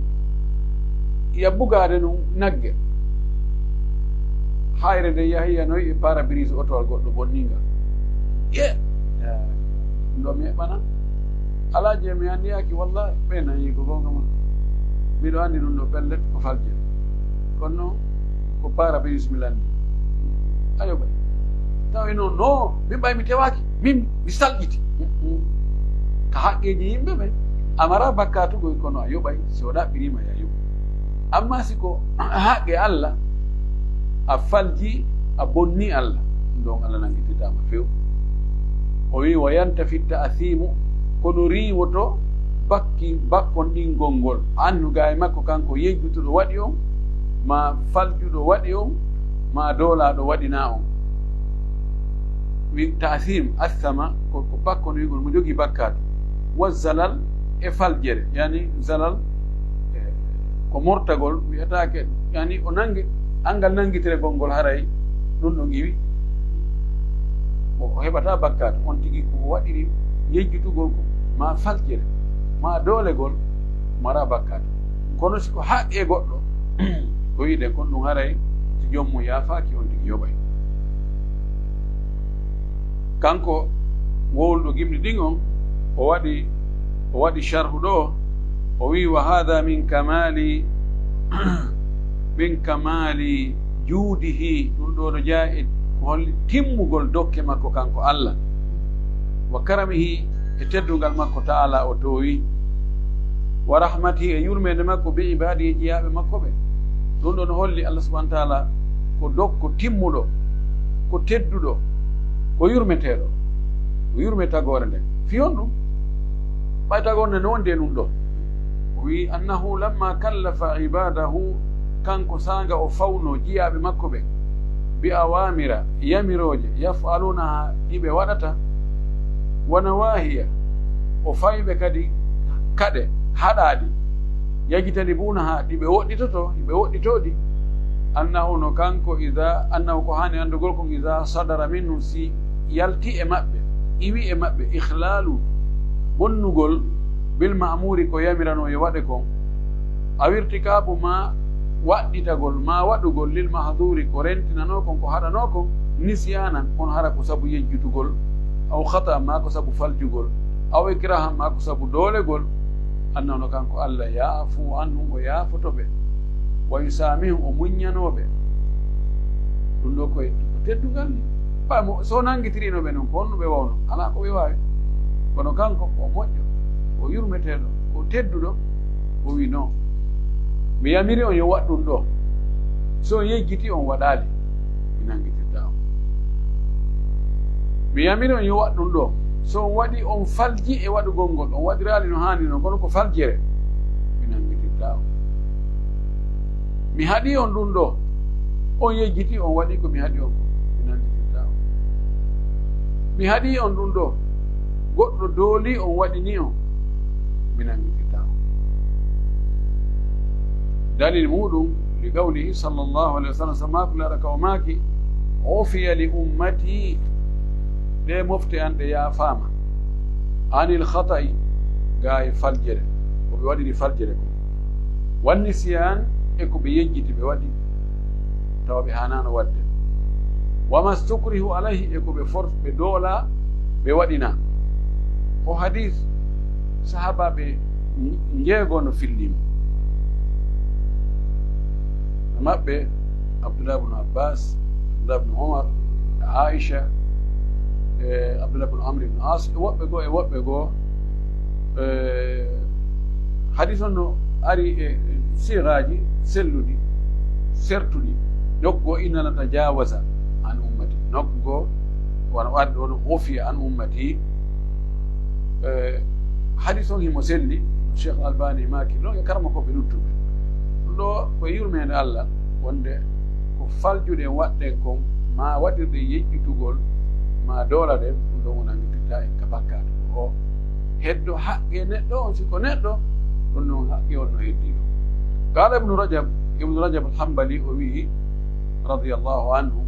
ya bugaade nun nagge. Hayre nde yahi yanoy e pare-brise otowal goɗɗo bonninga. Ye! Ɗum ɗo mi heɓana. Alaa je mi anniyaaki, wallahi, ɓe nayi ko goonga ma. Miɗo anndi ɗum ɗo pellet ko faljere. Kono noon, ko pare-brise mi lanndi. A yoɓay. Tawi noon, no, min ɓay mi tewaaki. Min, mi salƴiti. Mm-mm. Ka haqqeeji yimɓe ɓen, a maraa bakkaatu goy, kono a yoɓay. Si o ɗaɓɓiriima, ya yoɓu. Amma si ko haqqe Allah, a falji, a bonni Allah, ɗum ɗon Allah nanngititaama few. O wi, wa yantafi ta'asimu, kono riiwoto bakki, bakkonɗingol ngol. Annu gaa e makko kanko yejjutuɗo waɗi on, maa faljuɗo waɗi on, maa doolaaɗo waɗinaa on. Wi ta'asim, assama, ko, ko bakkonɗingol, mo jogii bakkaatu. Wa zalal e faljere, yani zalal, e, ko mortagol, wiyataake, yani o nangi, anngal nangitiregol ngol haray ɗum ɗo ngiwi. O, o heɓataa bakkaatu, on tigi ko o waɗiri yejjutugol ko, maa faljere, maa doolegol, maraa bakkaatu. Kono si ko haqqee goɗɗo, ko wi'den kon ɗum haray, si joom mum yaafaaki, on tigi yoɓay. Kanko wowluɗo gimɗi ɗin on, o waɗi, o waɗi sharhu ɗo, o wi'i, "Wa hadha min kamali, min kamali juudihi." Ɗum ɗo no jeyaa e ko holli timmugol dokke makko kanko Allah. "Wa karamihi," e teddungal makko ta'ala o toowi. "Wa rahmatihi," e yurmeende makko, "bi ibaadihi," e jiyaaɓe makko ɓe. Ɗum ɗo no holli Allah subhanahu wa ta'ala ko dokko timmuɗo, ko tedduɗo, ko yurmeteeɗo, ko yurme tagoore nden. Fii honɗum? Ɓay tagoore nden no wondi e ɗum ɗo. O wi'i, "Annahu lamma kallafa ibaadahu," kanko saanga o fawno jiyaaɓe makko ɓen, "bi awaamira," yamirooje, "yaf'aluunaha," ɗi ɓe waɗata, "wa nawaahiya," o fawi ɓe kadi kaɗe haɗaaɗi, "yajtanibuunaha," ɗi ɓe woɗɗitoto, ɗi ɓe woɗɗitoo ɗi. "Annahu," no kanko, "idaa," annahu, ko haani anndugol kon, "idaa sadara minhu," si yalti e maɓɓe, iwi e maɓɓe, "ikhlaalu," bonnugol, "bil ma'muuri," ko yamiranoo yo waɗe kon, "aw irtikaabu," maa waɗɗitagol, maa waɗugol, "lil mahduuri," ko rentinanoo kon, ko haɗanoo kon, "nisyaanan," kono hara ko sabu yejjutugol, "aw khata'an," maa ko sabu faljugol, "aw ikraahan," maa ko sabu doolegol, "annahu," no kanko Allah, "ya'fuu anhum," o yaafoto ɓe, "wa yusaamihum," o muññanoo ɓe. Ɗum ɗo koye ko teddungal ni. Ɓay mo, so nanngitiriino ɓe noon, ko honno ɓe wawno? Alaa ko ɓe waawi. Kono kanko, ko moƴƴo, ko yurmeteeɗo, ko tedduɗo, o wi, "Non, mi yamiri on yo waɗ ɗum ɗo. So on yejjiti, on waɗaali, mi nanngitirtaa on. Mi yamiri on yo waɗ ɗum ɗo. So on waɗi, on falji e waɗugol ngol, on waɗiraali no haani non, kono ko faljere, mi nanngitirtaa on. Mi haɗi on ɗum ɗo, on yejjiti, on waɗi ko mi haɗi on ko, mi Mi haɗi on ɗum ɗo, goɗɗo dooli on waɗini on, mi nanngitirtaa on. Dalil muuɗum, li qawlihi sallallahu alayhi wa sallam, samaa ko laara ka o maaki, "Ufiya li ummati, ɗe mofte an ɗe yaafaama, anil khata'i, gaa e faljere, ko ɓe waɗiri faljere ko, wan nisyan, e ko ɓe yejjiti ɓe waɗi, tawa ɓe haanaano waɗde, wa mastukrihu alayhi, e ko ɓe force ɓe doola ɓe waɗina." O hadis, sahaabaaɓe njeego no fillimo. E maɓɓe, Abdullah ibn Abbas, Abdullah ibn Umar, Aisha, e Abdullah ibn Amr ibn As, e woɓɓe goo, e woɓɓe goo. E, hadis on no ari e, e siiraaji selluɗi, sertuɗi. Nokku goo, "Inna la tajawaza an ummati." Nokku goo, wano ari ɗo no, "Ufiya an ummati." E, hadis on himo selli, Cheikh Albani maaki, ɗon e karamokooɓe luttuɓe. Ɗum ɗo ko yurmeende Allah, wonde ko faljuɗen waɗɗen kon, maa waɗirɗen yejjitugol, maa doolaɗen, ɗum ɗon o nanngitirtaa en ka bakkaatu. Ko o heddo haqqe neɗɗo on, si ko neɗɗo, ɗum ɗon haqqe on no heddii ɗon. Qaala Ibnu Rajab, Ibnu Rajab al-Hanbali, o wi'i, radiyallahu anhu,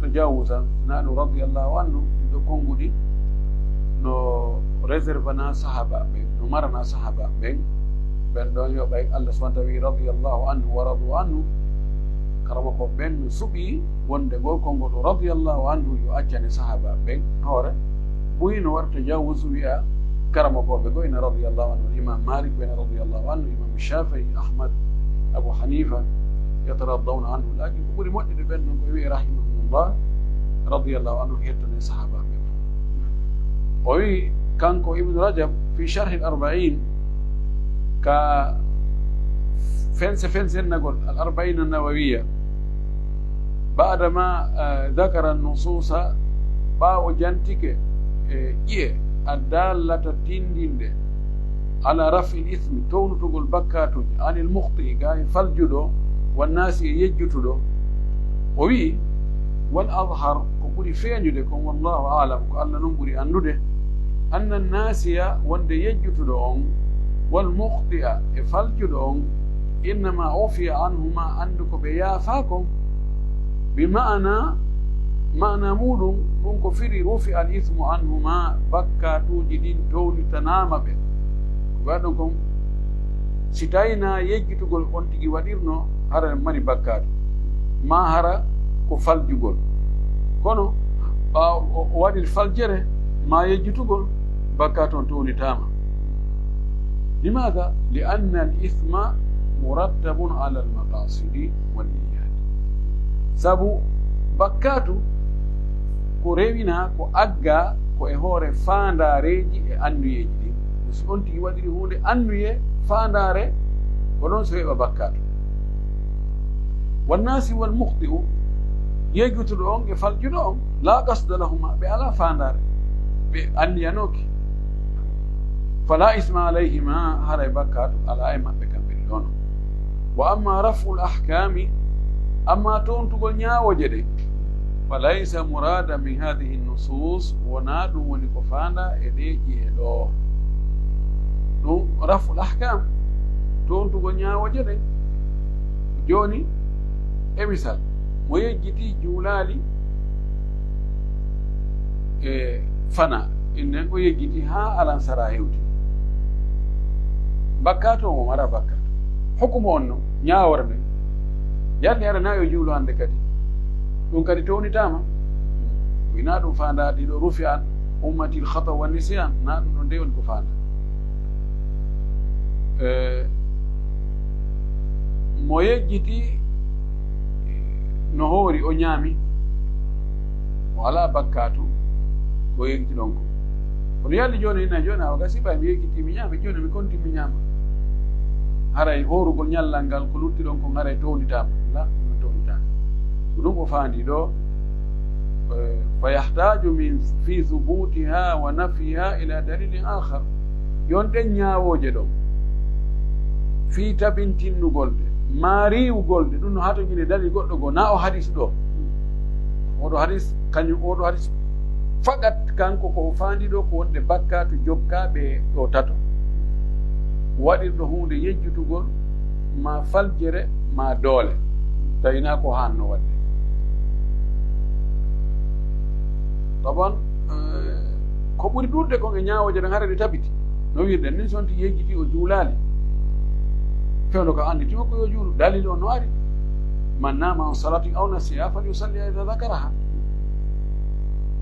tajawuzan, naa ɗum radiyallahu anhu, ɗo konnguɗi no réservana sahaaba ɓen, no marana sahaaba ɓen, ɓen ɗon yo ɓay Allah subhanahu wa ta'ala wi'i, "Radiyallahu anhu wa radu anhu." Karamokooɓe ɓen no suɓi wonde ngol konngol ɗo, "Radiyallahu anhu," yo accane sahaaba ɓen hoore, buy no waɗa tajawuz wi'a karamokooɓe goo ina radiyallahu anhu, Imam Malik ɓe ina radiyallahu anhu, Imam Shafi'i, Ahmad, Abu Hanifa, yataradawna anhu. Laakin ko ɓuri moƴƴude ɓen non ko wi'e rahimahumullah, radiyallahu anhu, hettane sahaaba ɓen fof. O wi'i kanko Ibnu Rajab fi Sharh al-Arba'in, ka fense fensennagol al-Arba'in an-Nawawiyya, ba'da ma, eh, dhakara an-nususa, ɓaawo jantike, eh, ƴi'e, ad-dallata tindinde, ala raf'il ithmi, townutugol bakkaatuuji, anil mukhti'i, gaa e faljuɗo, wan nasi, e yejjutuɗo. O wi'i, wal adhar, ko ɓuri feeñude kon, wallahu a'lam, ko Allah non ɓuri anndude, anna nasiya, wonde yejjutuɗo on, wal mukhti'a, e faljuɗo on, innama ufiya anhuma, anndu ko ɓe yaafaa kon, bi ma'ana, ma'ana muuɗum, ɗum ko firi rufi al ithmu anhuma, bakkaatuuji ɗin townitanaama ɓe. Ko ɓe waɗi ɗon kon, si tawi na yejjitugol on tigi waɗirno, hara mari bakkaatu, maa hara ko faljugol. Kono ɓaawo o, o waɗi faljere, maa yejjitugol, bakkaatu on townitaama. Limaada? Li anna al ithma murattabun ala al maqasidi wan niyyat. Sabu bakkaatu ko rewinaa, ko aggaa, ko e hoore faandaareeji e annuyeeji ɗin. Ko si on tigi waɗiri huunde annuye, faandaare, ko ɗon so heɓa bakkaatu. Wan nasi wal mukhti'u, yejjutuɗo on e faljuɗo on, la qasda lahuma, ɓe alaa faandaare, ɓe anniyanooki. Fala isma alayhima, haray bakkaatu alaa e maɓɓe kamɓe ɗiɗo non. Wa amma raf'ul ahkami, amma toontugol ñaawooje ɗen, fa laysa murada min hadhihi nusus, wonaa ɗum woni ko faandaa e ɗee ƴi'e ɗoo. Ɗum raf'ul ahkam, toontugol ñaawooje ɗen. Jooni, e misal, mo yejjiti juulaali e fana, innen o yejjiti haa alansara hewti. Bakkaatu on, o mara bakkaatu. Hukumu on no, ñaawoore nden. Yalni aɗa na yo juulu hannde kadi. Ɗum kadi townitaama. Wina ɗum faandaa ɗiɗo rufi an, ummatil khata wa nisyan, na ɗum ɗon de woni ko faandaa. Eh, mo yejjiti no hoori, o ñaami, o alaa bakkaatu, ko yejjiti ɗon ko. Kono yalli jooni, ina jooni, awa gasi ɓay mi yejjiti, mi ñaami, jooni mi konti, mi ñaama. Haray hoorugol ñallal ngal, ko lutti ɗon kon, haray townitaama. La, ɗum townitaama. Ko ɗum o faandi ɗo, eh, fa yahtaju min fi thubutiha wa nafyiha ila dalilin akhar. Yon ɗen ñaawooje ɗon, fii tabintinnugol ɗe, maa riiwugol ɗe, ɗum no hatojini dalil goɗɗo goo, na o hadis ɗo. Oɗo hadis, kañum oɗo hadis, fakat Kanko ko o faandi ɗo ko wonde bakkaatu jokkaaɓe ɗo tato, waɗirɗo huunde yejjutugol ma faljere ma doole, tawi na ko haanno waɗde. Taban, eh, ko ɓuri ɗuuɗde kon e ñaawooje ɗen hara ɗe tabiti. No wiirɗen nin, so on tigi yejjiti o juulaali, fewndo ka annditi mo ko yo juulu, dalil on no ari: "Man nama an salatin aw nasiha fal yusalli idha dhakaraha."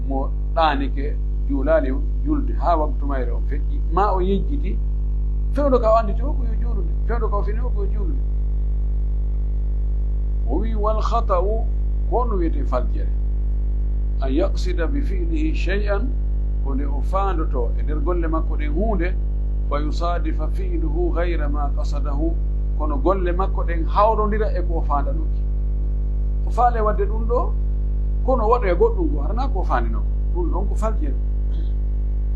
Mo ɗaanike, juulaali julde haa waktu mayre on feƴƴi, ma o yejjiti, fewndo ka o annditi o ko yo juulude, fewndo ka o fini o ko yo juulude. O wi: "Wal khata'u, ko honno wiyetee faljere? An yaqsida bi fi'lihi shay'an, ko nde o faandoto e nder golle makko ɗen huunde, fa yusadifa fi'luhu ghayra ma qasadahu, kono golle makko ɗen hawrondira e ko o faandanooki. O faale waɗde ɗum ɗo, kono o waɗoya goɗɗum goo, hara na ko o faandinoo ko. Ɗum ɗon ko faljere.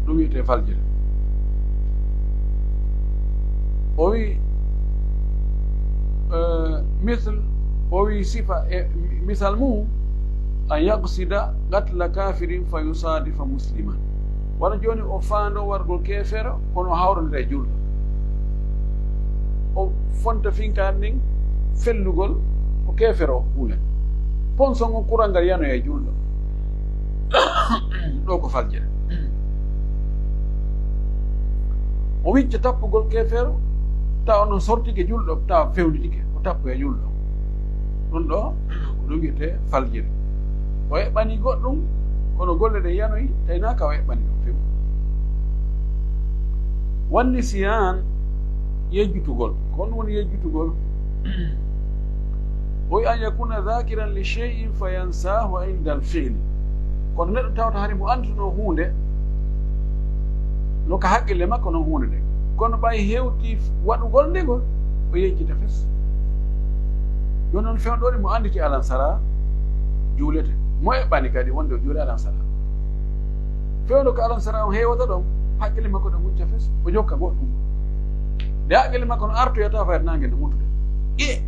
Ɗum wiyetee faljere." O wi, eh, misl, o wi sifa e misal mum: "An yaqsida qatla kafirin fa yusadifa musliman." Wano jooni o faando wargol keefeero, kono o hawrondira e julɗo. O fonta finkaari ndin fellugol ko keefeero o huulen. Ponson on kural ngal yanoya e julɗo. Ɗo ko faljere. O wicca tappugol keefeero, tawa on sortike julɗo, tawa fewnditike, o tappoya julɗo. Ɗum ɗo, ko ɗum wiyetee faljere. O eɓɓanii goɗɗum, kono golle ɗen yanoyi, tawi na ka o eɓɓani ɗum few. Wan nisyan, yejjutugol. Ko honɗum woni yejjutugol? O wi: "An yakuna dhakiran li shay'in fa yansahu inda al fi'li." Kono neɗɗo tawata hari mo annduno huunde, no ka haqqille makko non huunde nde. Kono ɓay hewti waɗugol nde ngol, o yejjita fes. Jooni non fewndo ɗo mo annditi alansara juulete. Mo eɓɓani kadi wonde o juuli alansara. Fewndo ko alansara on heewata ɗon, haqqille makko ɗon mucca fes, o jokka goɗɗum. Nde haqqille makko no artoyata fayde naange no mutude. E,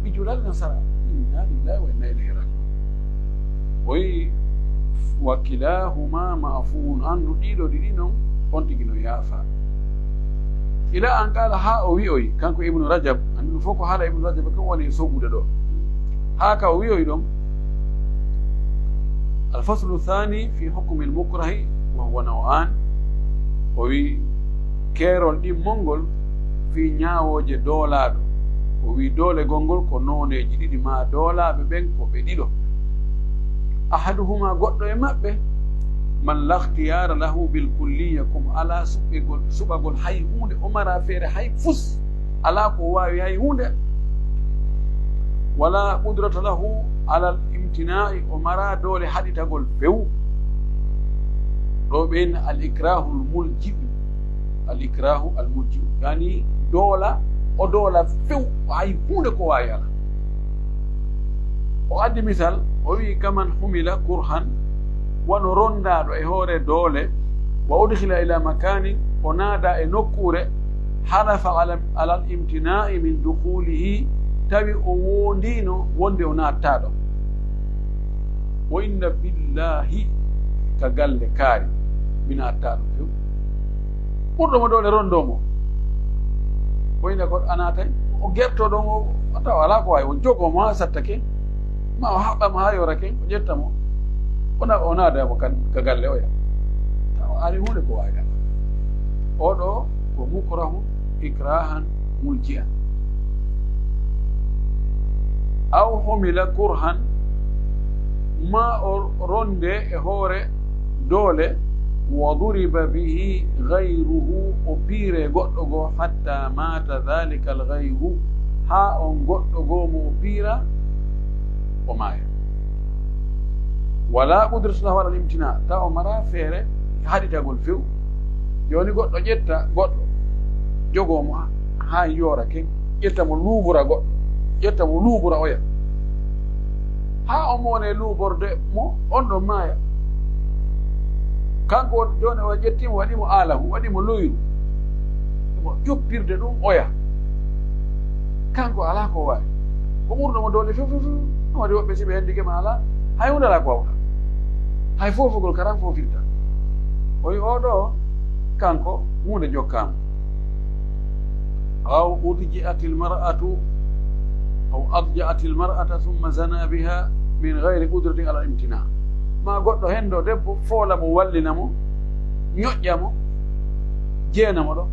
mi juulaali alansara. Inna lillahi wa inna ilayhi raji'un. O wi: "Wa kilahuma ma'fuun." Anndu ɗiɗo ɗiɗi non, on tigi no yaafa. Ila an qala, haa o wi'oyi, kanko Ibnu Rajab, anndu fof ko haala Ibnu Rajab kan woni e soɓude ɗo. Haa ka o wi'oyi ɗon, al faslu thani fi hukmi al mukrahi wa huwa naw'an. O wi keerol ɗimmol ngol fii ñaawooje doolaaɗo. O wi doolegol ngol ko nooneeji ɗiɗi, maa doolaaɓe ɓen ko ɓe ɗiɗo. Ahaduhuma, goɗɗo e maɓɓe, man la ikhtiyara lahu bil kulliya, ko mo alaa suɓegol, suɓagol hay huunde, o maraa feere hay fus, alaa ko waawi hay huunde. Wala qudrata lahu ala al imtina'i, o maraa doole haɗitagol few. Ɗo ɓen al ikrahul mulji'u, al ikrahu al mulji'u, yani doola, o doola few, hay huunde ko waawi alaa. O addi misal, o wi kaman humila kurhan, wano rondaaɗo e hoore doole, wa udkhila ila makanin, o naada e nokkuure, halafa ala, ala al imtina'i min dukhulihi, tawi o woondiino wonde o naattaa ɗon. O inna billahi ka galle kaari, mi naattaa ɗon few. Ɓurɗo mo doole rondoo mo. O inna ko a naatay, o gertoo ɗon, o, o tawa alaa ko waawi, o jogoo mo haa sattake, ma o haɓɓa mo haa yoorake, o ƴetta mo, o na-, o naada mo kan, ka galle oya. Tawa ari huunde ko waawi alaa. Oɗo ko mukrahun ikrahan mulji'an. Aw humila kurhan, ma o ronde e hoore doole, wa duriba bihi ghayruhu, o piire goɗɗo goo, hatta mata dhalika al ghayru, haa on goɗɗo goo mo o piira, o maaya. Wala qudrata lahu ala al imtina, tawa o maraa feere haɗitagol few. Jooni goɗɗo ƴetta goɗɗo, jogoo mo haa yoora ken, ƴetta mo luubora goɗɗo, ƴetta mo luubora oya. Haa o moone luuborde mo, on ɗon maaya. Kanko won, jooni o ƴetti mo, waɗi mo aalahu, waɗi mo loyru. Mo ƴuppirde ɗum oya. Kanko alaa ko waawi. Ko ɓurɗo mo doole few, few, few. Ɗum waɗi woɓɓe si ɓe anndike ma alaa, hay huunde alaa ko waawɗaa. Hay foofugol karan foofirta. O wi oɗo, kanko, huunde jokkaama. Aw udji'atil mar'atu, aw adja'atil mar'ata thumma zana biha min ghayri qudratin ala imtina. Ma goɗɗo hendo debbo foola mo, wallina mo, ñoƴƴa mo, jeena mo ɗo.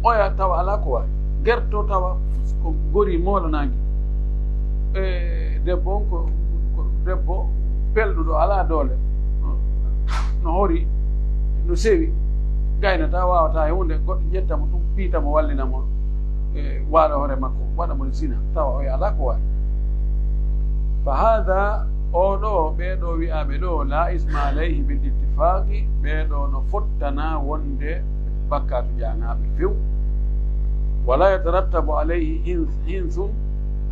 Oya tawa alaa ko waawi. Gerto tawa ko gori moolanaangi. E debbo on ko, ko debbo pelɗuɗo, alaa doole. No, no hori, no sewi. Gaynataa, waawataa e huunde, goɗɗo ƴetta mo tun, piita mo, wallina mo, e waalo hoore makko, waɗa mo zina, tawa oya alaa ko waawi. Fa haadha, oɗo, ɓeeɗo wi'aaɓe ɗo, laa isma alayhi bil ittifaaqi, ɓeeɗo no fottana wonde bakkaatu jaanaaɓe few. Wala yatarattabu alayhi hins-, hinsun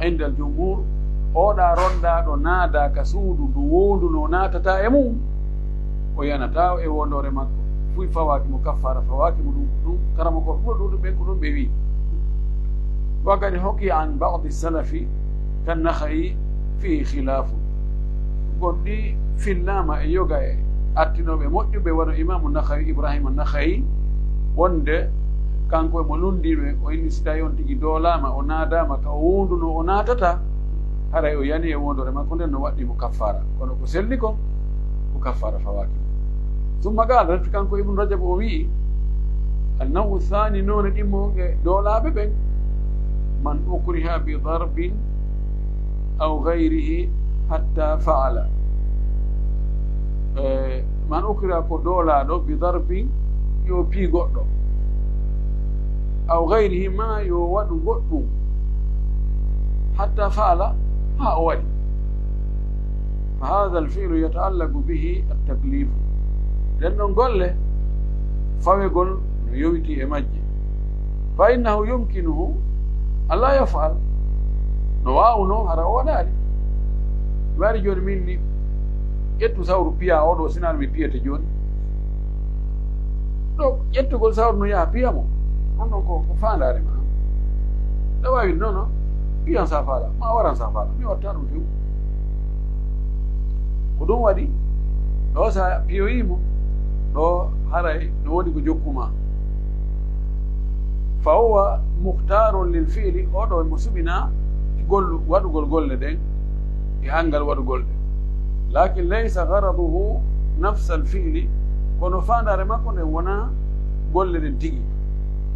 indal jumhur, oɗa rondaaɗo naada ka suudu ndu wowluno naatata e mum, o yanataa e wondoore makko. Fuy fawaaki mo, kaffaara fawaaki mo, ɗum ko ɗum, karamokooɓe ɓurɗo ɗuuɗude ɓen ko ɗum ɓe wi'i. Wa qad hukiya an ba'di salafi kan Nakha'i fihi khilafun. Gonɗi fillaama e yoga e artinooɓe moƴƴuɓe, wano Imaamu Nakha'i, Ibrahima Nakha'i, wonde kanko e mo lunndii ɓe, o inni si tawi on tigi doolaama, o naadaama ka o wowluno o naatata, haray o yani e wondoore makko nden, no waɗɗii mo kaffaara. Kono ko selli kon, ko kaffaara fawaaki mo. Summa qaala, refti kanko Ibnu Rajab o wi'i, annawu saani, noone ɗimmo on e doolaaɓe ɓen, man ukriha bi darbin aw ghayrihi hatta fa'ala. Eh, man ukriha, ko doolaaɗo, bi darbin, yo pii goɗɗo, aw ghayrihi, ma yo waɗu goɗɗum, hatta fa'ala, haa o waɗi. Fa hadha al-fi'lu yata'allaqu bihi at-taklifu. Ɗen ɗon golle, fawegol no yowiti e majje. Fa innahu yumkinuhu an la yaf'al. No waawuno hara o waɗaali. Mi wari jooni min ni, ƴettu sawru piya oɗo, sinaa mi piyete jooni. Ɗo ƴettugol sawru no yaha piya mo. On ɗon ko, ko faandaare ma. Ɗa waawi non non, piyan sa faala, ma waran sa faala. Mi watta ɗum few. Ko ɗum waɗi, ɗo sa piyoyii mo, ɗo haray no woni ko jokku ma. Fa huwa mukhtarun lil fi'li, oɗo mo suɓinaa gollu-, waɗugol golle ɗen, e anngal waɗugol ɗe. Lakin laysa gharaduhu nafsal fi'li, kono faandaare makko nden wonaa golle ɗen tigi.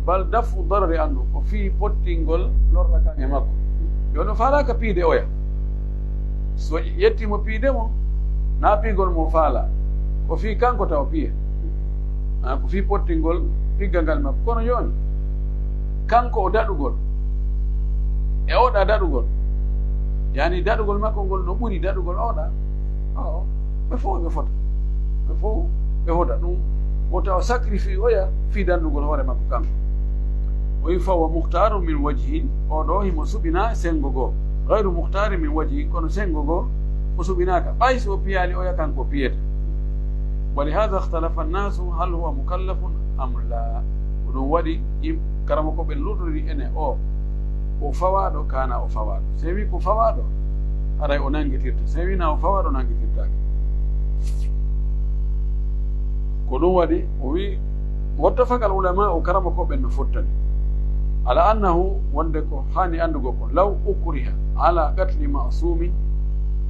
Bal daf'u darari anhu, ko fii pottingol lorra kan e makko. Yo no faalaaka piide oya. So ƴetti mo piide mo, na piigol mo faala. Ko fii kanko tawa piye. Ah, ko fii pottingol piggal ngal makko. Kono jooni, kanko o daɗugol, e oɗa daɗugol, yani daɗugol makko ngol no ɓuri daɗugol oɗa. Awo, ɓe fof ɓe fota. Ɓe fof ɓe fota. Ɗum wota o sacrifice oya fii dandugol hoore makko kanko. O wi, fa huwa mukhtarun min wajhin, oɗo himo suɓinaa senngo goo. Ghayru mukhtarin min wajhin, kono senngo goo o suɓinaaka. Ɓay si o piyaali oya, kanko o piyete. Wa li hadha ikhtalafa an-nasu hal huwa mukallafun am la. Ko ɗum waɗi yim-, karamokooɓe luutodiri ene o, o fawaaɗo, kaana o fawaaɗo. So wi ko fawaaɗo, haray o nanngitirta. So wi na o fawaaɗo, o nanngitirtaake. Ko ɗum waɗi, o wi, wattafaqa al-ulama'u, karamokooɓe no fottani. Ala annahu, wonde ko haani anndugol ko, law ukriha ala qatli ma'sumin,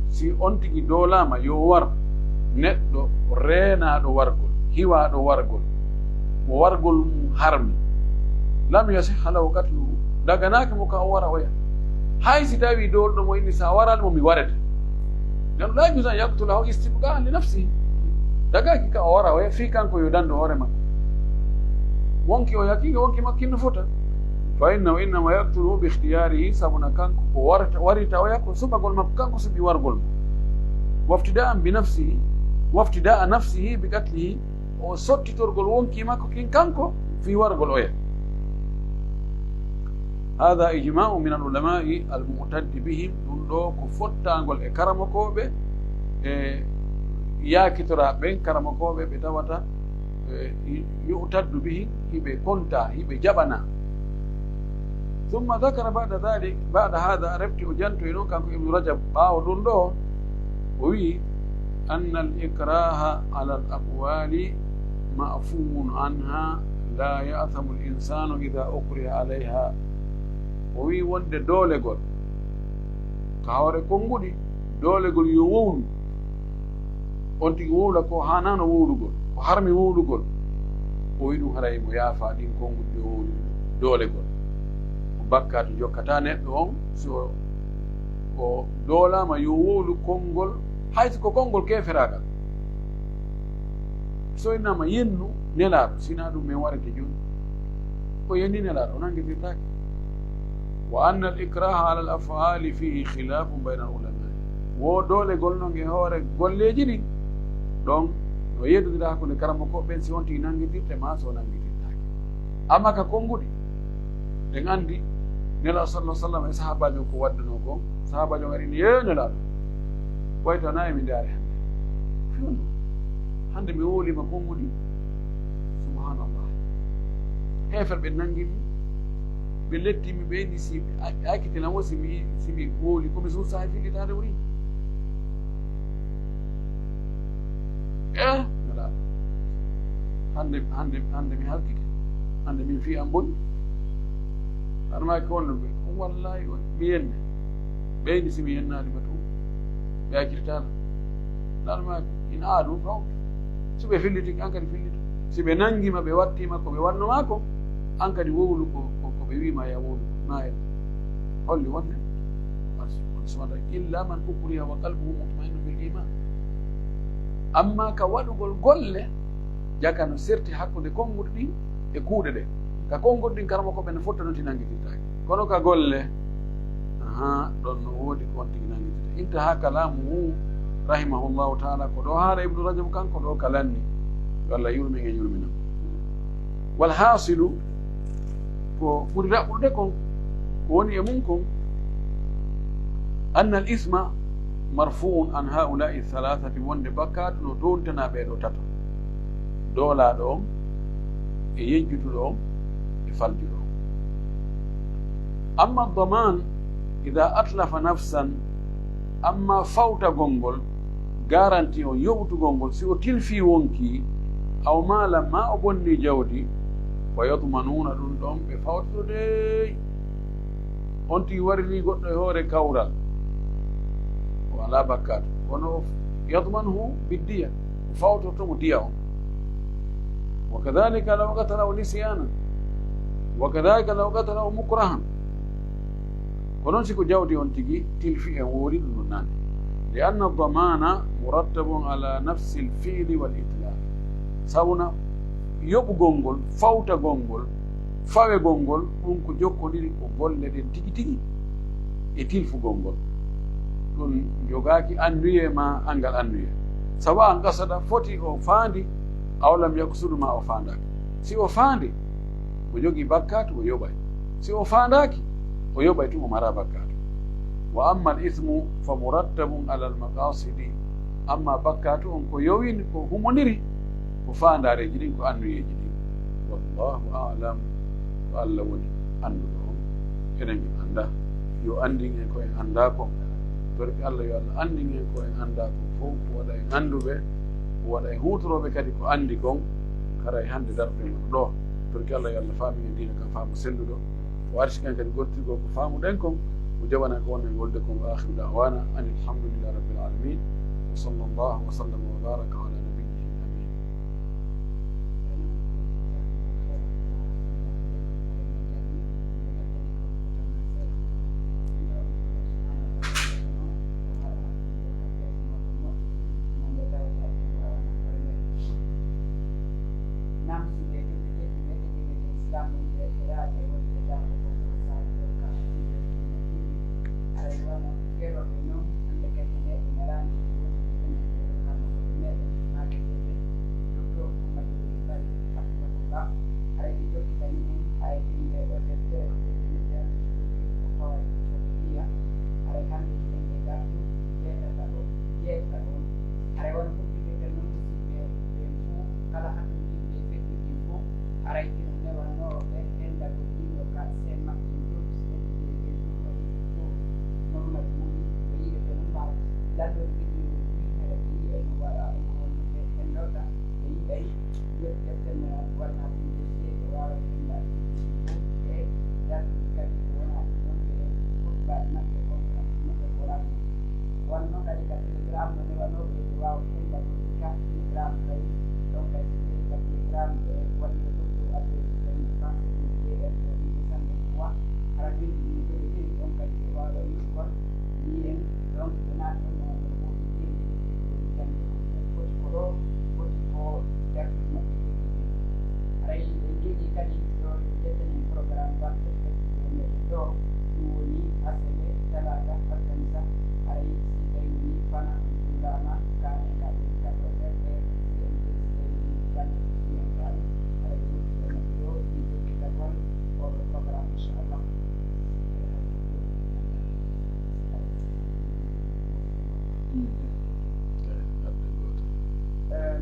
si on tigi doolaama yo war neɗɗo reenaaɗo wargol, hiwaaɗo wargol, mo wargol mum harmi, lam yasihha lahu qatluhu, daganaaki mo ka o wara oya. Hay si tawi doolɗo mo inni, sa waraali mo, mi warete. Nden la yajuzu an yaqtulahu istibqa'an li nafsihi. Dagaaki ka o wara oya fii kanko yo dandu hoore makko. Wonki o yakiike, wonki makko kin no fota. Fa innahu innama yaqtuluhu bi ikhtiyarihi, sabu na kanko ko warata, warita oya ko suɓagol makko, kanko suɓi wargol mo. Waftida'an bi nafsihi, waftida'a nafsihi bi qatlihi, o sottitorgol wonki makko kin kanko fii wargol oya. Hada ijma'u min al-ulama'i al-mu'taddi bihim, ɗum ɗo ko fottangol e karamokooɓe, e yaakitoraaɓe ɓen, karamokooɓe ɓe tawata, e, yu'taddu bihim, hiɓe konta, hiɓe jaɓana. Thumma dhakara ba'da dhalik, ba'da hada, refti o jantoyi noon kanko Ibnu Rajab, ɓaawo ɗum ɗo, o wi'i, anna al-ikraha ala al-aqwali معفو عنها لا يأثم الإنسان إذا أكره عليها. O wi'i wonde doolegol ka hoore konnguɗi, doolegol yo wowlu, on tigi wowla ko haanaano wowlugol, ko harmi wowlugol, o wi'i ɗum haray mo yaafa ɗin konnguɗi ɗi o wowli doolegol. Ko bakkaatu jokkata neɗɗo on si o, o doolaama yo wowlu konngol, hay so ko konngol keeferaagal. So innama yennu Nelaaɗo, sina ɗum men warete jooni. O yenni Nelaaɗo, o nanngitirtaake. وأن الإكراه على الأفعال فيه خلاف بين العلماء. Wo doolegol non e hoore golleeji ɗin, ɗon no yeddodira hakkunde karamokooɓe ɓen si on tigi nanngitirte ma so nanngitirtaake. Amma ka konnguɗi, ɗen anndi Nelaaɗo sallallahu alaihi wasallam e sahaabaajo on ko waɗduno kon, sahaabaajo on ari ni, "Ee Nelaaɗo, way taw na e mi ndaari hannde. Fewndo, hannde mi wowliima konnguɗi. Subhanallah. Heeferɓe nanngi mi, ɓe letti mi, ɓe inni si ɓe a-, ɓe akitilan wo si mi, si mi wowli, ko mi suusa e fillitaade woni." Eh, Nelaaɗo. Hannde, hannde, hannde mi halkike. Hannde min fii an boni. Nelaaɗo maaki wonno ɓe. Wallahi on, mi yenne. Ɓeydi si mi yennaali ma tun. Ɓe accirtaano. Nelaaɗo maaki, ina aadu fawto. Si ɓe fillitike, an kadi fillito. Si ɓe nanngi ma, ɓe watti ma ko ɓe wanno ma kon, an kadi wowlu ko, ko, ko ɓe wi'i ma ya wowlu. Ma en. Holli wonde. On sumata illa man ukriha wa qalbuhu mutmainnu bil iman. Amma ka waɗugol golle, jaka no serti hakkunde konnguɗi ɗin e kuuɗe ɗen. Ka konnguɗi ɗin, karamoko ɓen no fotta non ti nanngitirtaake. Kono ka golle, aha, ɗon no woodi ko on tigi nanngitirta. Intaha kalamuhu rahimahullahu ta'ala, ko ɗo haala Ibnu Rajab kanko ɗo ka lanni. Yo Allah yurmin e yurmina. Wal hasilu, ko ɓuri raɓɓude kon, ko woni e mum kon, anna al isma marfuun an haula'i thalathati, wonde bakkaatu no tontana ɓee ɗo tato, doolaaɗo on e yejjutuɗo on e faljuɗo on. Amma daman ida atlafa nafsan, amma fawtagol ngol, garanti on, yoɓtugol ngol, si o tilfii wonkii, aw maalan, maa o bonnii jawdi, fa yadmanuuna, ɗum ɗon ɓe fawtoto dey. On tigi warilii goɗɗo e hoore kawral, o alaa bakkaatu, kono o yadmanuhu biddiya, o fawtorto mo diya on. Wa kadhalika law qatalahu nisyanan, wa kadhalika law qatalahu mukrahan. Ko noon si ko jawdi on tigi tilfi en, woori ɗum ɗum nane. Li anna damana murattabun ala nafsi l fiili wal itlaq. Sabuna yoɓugol ngol, fawtagol ngol, fawegol ngol, ɗum ko jokkondiri ko golle ɗen tigi tigi e tilfugol ngol. Ɗum jogaaki annuye ma anngal annuye. Sawa an qasada, foti o faandi, aw lam yaksudu, ma o faandaaki. Si o faandi, o jogii bakkaatu, o yoɓay. Si o faandaaki, o yoɓay tun, o mara bakkaatu. Wa amma al ismu fa murattabun ala al maqasidi. Amma bakkaatu on ko yowini, ko humondiri, ko faandaareeji ɗin, ko annuyeeji ɗin. Wallahu a'lam. Ko Allah woni annduɗo on. Enen en annda. Yo anndin en ko en anndaa kon. Torki Allah yo Allah anndin en ko en anndaa kon fow. O waɗa en annduɓe. O waɗa en huutorooɓe kadi ko anndi kon. Haray hannde darɗe mon ɗo. Torki Allah yo Allah faamin en diina kan faamu selluɗo. O arsiken kadi gortirgol ko faamuɗen kon. O jaɓana ko wonno e wolde kon. Wa akhiru da'wana anil hamdulillahi rabbil alamin. Wa sallallahu wa sallama wa baraka ala nabiyyihi amin. Haray wano huɓɓitirde non, musidɓe ɓen fow, kala hakkunde yimɓe e fedde ɗin fow, haray hino newannoo ɓe enɗagol ɗin ɗoo ka seen maɓɓe en ɗoo, si ɓe ɗiɗi e ɓen ɗum waɗi fow. Mamadu Muli, no yiɗe ɓe no mbaawi. Laddoɗo ɗiɗi Am no newanooɓe ɓe waawa hellagol ɓe ka Telegram kay. Ɗon kay so ɓe ka Telegram ɓe waɗi ko ɗum ɗo adresse ɓen ɓe français ɗum D R D mille deux cent vingt-trois. Hara bindi ɗum ɓe ɓe ɗon kadi ɓe waawa yiɗugol. Mbiyen ɗon ɓe naati ɗon no no woɗi jeyde ɓe ɓe woni jannde ko ɓe foti ko ɗo foti ko dartude maɓɓe jogii ɓe. Haray en jogii kadi ɗo ɓe ƴettanen programme mbaɗ foti kadi ɗo meɗen ɗo. Ɗum woni asewe, talaata, alkamisa, haray si tawi woni fana ɗum laama, kaane ka ɗum ka ɗo ɗer ɗer, si en ɗum si tawi woni bannde ko siyan kaane, haray woni ɗo maɓɓe ɗo, ɗum jokkitagol oɗo programme, inchallah.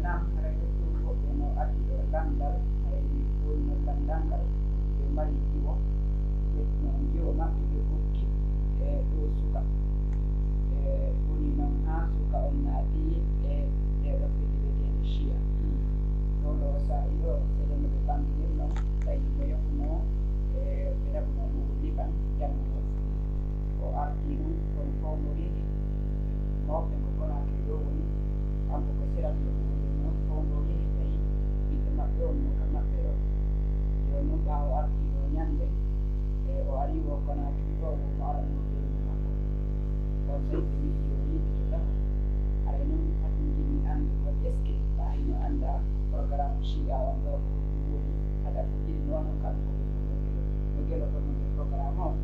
Naam, haray ɗum woɓɓe no addi ɗo lamndal, haray woni no lamndal ngal, ɓe mari jiwo, ɓe, jiwo maɓɓe ɓe hokki e ɗo suka. E woni noon haa suka on naati e ɗee ɗo fedde wiyeteende Shia. Ɗo ɗo saa'i ɗo, seeɗa no ɓe ɓamdinir noon, tawi mo yahuno e ɓe raɓuno ɗum liɓan janngo. O artii ɗum, kono fawndoriinde mawɓe ngo Konaakiri ɗo woni, kanko ko Sirafo woni noon, fawndoriinde tawi ɓiɗɗo maɓɓe on no ka maɓɓe ɗo. Jooni noon ɓaawo artii ɗo ñannde, e o arii o Konaakiri ɗo, o mo aranno jooni makko. On tawi ɓe wi'i yo yimɓe to taho. Haray noon hakkundinmi anndugol, est-ce que ɓaayi no anndaa programme Shia on ɗo ko ɗum woni? Hada ko jiɗi noon on kam ko ɗum ko no gelo, no gelo ko ɗum e programme on.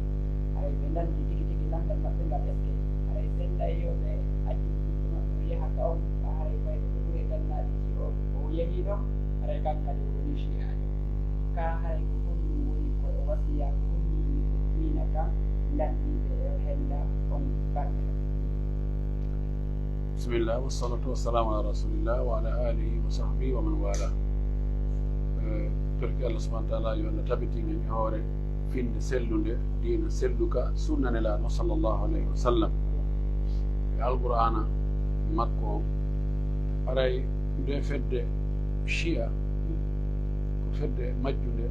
Haray ɓe ndanndi tigi tigi lanndal maɓɓe ngal, est-ce que haray sennday yo ɓe accu ɓiɓɓe maɓɓe o yaha ka on, ɓa haray fayde ko ɓuri e gannaaɗi si o, o yehii ɗon, haray kan kadi o woni Shiyaajo. Ka haray ko honɗum woni ko e wasiya, ko honɗum woni ko diina kan ndanndi ɓe e hennda on bannge ɗon? Bisimillah, wassalatu wassalamu ala rasulillah wa ala alihi wa sahbihi wa man wala. Eh, torki Allah subhanahu wa ta'ala yo Allah tabitin en e hoore finde sellunde, diina selluka, sunna Nelaaɗo sallallahu alayhi wa sallam. E Alqur'aana makko on, haray nde fedde Shia, ko fedde majjunde,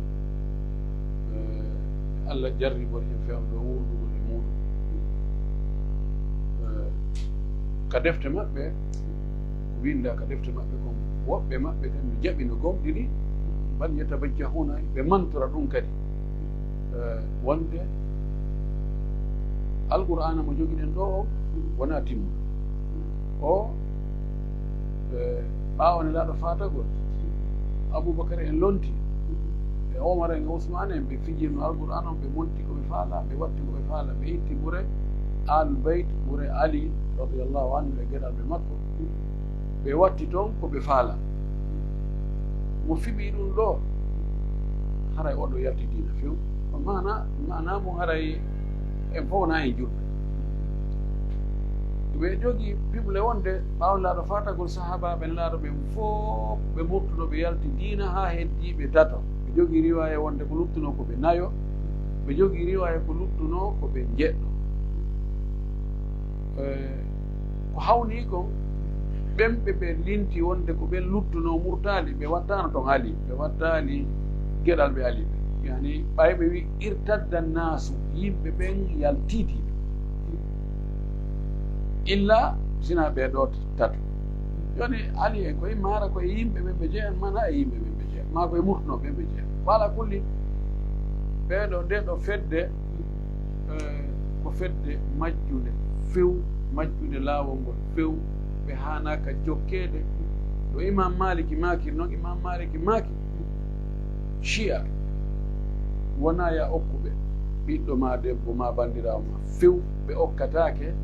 eh, Allah jarribori en fewndo wowlugol e muuɗum. Eh, ka defte maɓɓe, ko winnda ka defte maɓɓe kon, woɓɓe maɓɓe kadi no jaɓi, no gomɗini, bal yatabajjahuna, ɓe mantora ɗum kadi. Eh, wonde Alqur'aana mo jogiɗen ɗo o wonaa timmuɗo. O, eh, ɓaawo Nelaaɗo faatagol, Abubakar en lonti, e Omar en, e Usmaan en, ɓe fijirno Alqur'aana on, ɓe monti ko ɓe faala, ɓe watti ko ɓe faala, ɓe itti ɓure Ahlul Bayt, ɓure Ali radiyallahu anhu e geɗalɓe makko, ɓe watti toon ko ɓe faala. Mo fiɓi ɗum ɗo, haray oɗo yalti diina few. Ko maana, maana mum haray en fof wonaa en julɓe. Ɓe jogii piɓle wonde ɓaawo Nelaaɗo faatagol, sahaabaaɓe Nelaaɗo ɓen fof ɓe murtuno, ɓe yalti diina haa heddii ɓe tato. Ɓe jogii riwaaya wonde ko luttunoo ko ɓe nayo, ɓe jogii riwaaya ko luttunoo ko ɓe njeɗɗo. Eh, ko hawnii kon, ɓen ɓe ɓe linti wonde ko ɓen luttunoo murtaali, ɓe wattaano ton Ali, ɓe wattaali geɗalɓe Ali ɓe. Yani, ɓay ɓe wi irtadda naasu, yimɓe ɓen yaltii diina. Illa sinaa ɓee ɗoo tato. Jooni Ali en koye maara ko e yimɓe ɓen ɓe jeyan, mana e yimɓe ɓen ɓe jeyan, maa ko e murtunoo ɓen ɓe jeyan. Ko ala kulli, ɓee ɗoo, nde ɗoo fedde, eh, ko fedde majjunde few, majjunde laawol ngol few, ɓe haanaaka jokkeede. No Imam Maliki maakiri non, Imam Maliki maaki, Shi'a wonaa ya okku ɓe ɓiɗɗo maa debbo maa banndiraawo maa few, ɓe okkataake,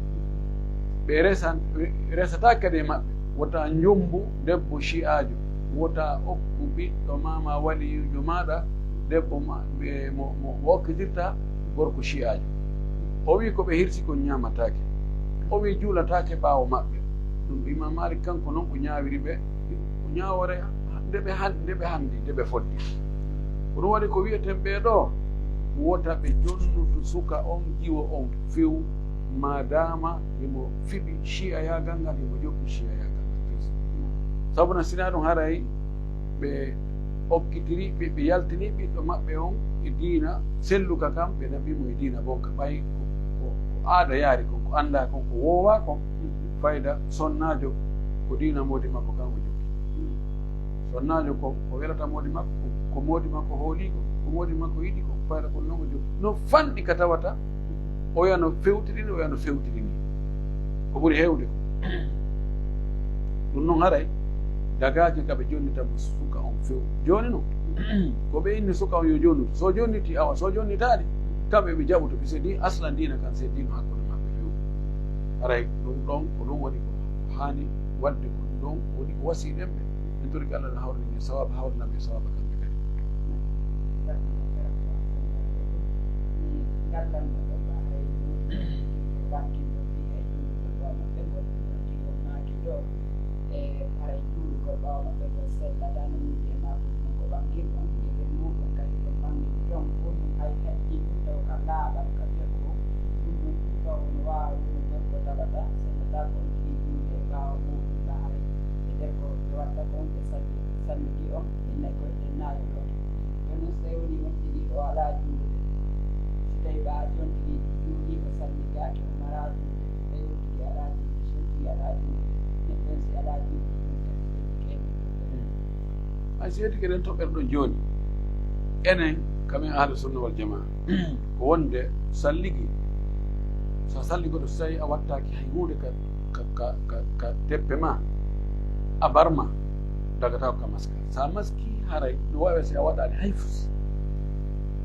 ɓe resan-, ɓe resataake kadi e maɓɓe. Wota njommbu debbo Shi'aajo, wota okku ɓiɗɗo maa maa waliyuujo maaɗa debbo ma, e mo, mo, mo okkitirta gorko Shi'aajo. O wi ko ɓe hirsi kon ñaamataake. O wi juulataake ɓaawo maɓɓe. Ɗum Imam Malik kanko non o ñaawiri ɓe, o ñaawoore nde ɓe han-, nde ɓe hanndi, nde ɓe foddi. Ko ɗum waɗi ko wiyeten ɓee ɗoo, wota ɓe jonnutu suka on, jiwo on few, maadaama himo fiɓi Shi'ayaagal ngal, himo jokki Shi'ayaagal ngal few. Sabu na sinaa ɗum haray ɓe okkitiri, ɓe, ɓe yaltini ɓiɗɗo maɓɓe on e diina selluka kan, ɓe naɓi mo e diina bonka, ɓay ko, ko, ko aada yaari kon, ko anndaa kon, ko woowaa kon. Fayda sonnaajo ko diina moodi makko kan o jokki. Sonnaajo ko, ko welata moodi makko, ko, ko moodi makko hooli ko, ko moodi makko yiɗi ko, fayda ko non o jokki. No fanɗi ka tawata, oya no fewtirini, oya no fewtirini. Ko ɓuri heewde ko. Ɗum noon haray, dagaaji ka ɓe jonnita mo suka on few. Jooni noon, ko ɓe inni suka on yo jonnude. So jonniti, awa, so jonnitaali, kamɓe ɓe jaɓoto, ɓe se di aslan diina kan se diino hakkunde maɓɓe few. Haray ɗum ɗon, ko ɗum woni ko haani waɗde, ko ɗum ɗon woni ko wasiiɗen ɓe. En torike Allah no hawrani en sawaaba, hawrana ɓe sawaaba kamɓe kadi. Ngallan mo ɗon, ɓa haray ɗum ko bankin ɗon fii hay ɗum ko ɗon maɓɓe ngol. Ɗon tigi on maaki ɗo, e haray juulugol ɓaawo maɓɓe ngol sellataa no wuuri e maakuuji makko ɓangin ɗon. E nder muuɗum kadi ɗon ɓangin ɗon, ko ɗum hay hajji ɗum taw ka laaɓal ka fekko. Ɗum ɗon ɗum taw no waawi ɗum gorko talata, sellataa ko on tigi juulde e ɓaawo muuɗum, ɓa haray e nder ko ɓe watta kon ɓe salli, salligi on, inna koye ɗen naayol on. Kono so tawii woni on tigi o alaa juulude, si tawii ɓa on tigi juuli o salligaaki, o maraa juulude, si tawii on tigi alaa juulude, si on tigi alaa juulude, neɗɗo on si alaa juulude, ɗum kadi ɓe jikee ɗum ɗon. Hay si yettike ɗen toɓɓere ɗon jooni, enen kamen ahlu sunna wal jamaa, ko wonde salligi, so a salligoto, so tawii a wattaaki hay huunde ka, ka, ka, ka, ka teppe ma, a barma, dagataako ka maska. So a maski, haray no waawi si a waɗaani hay fus.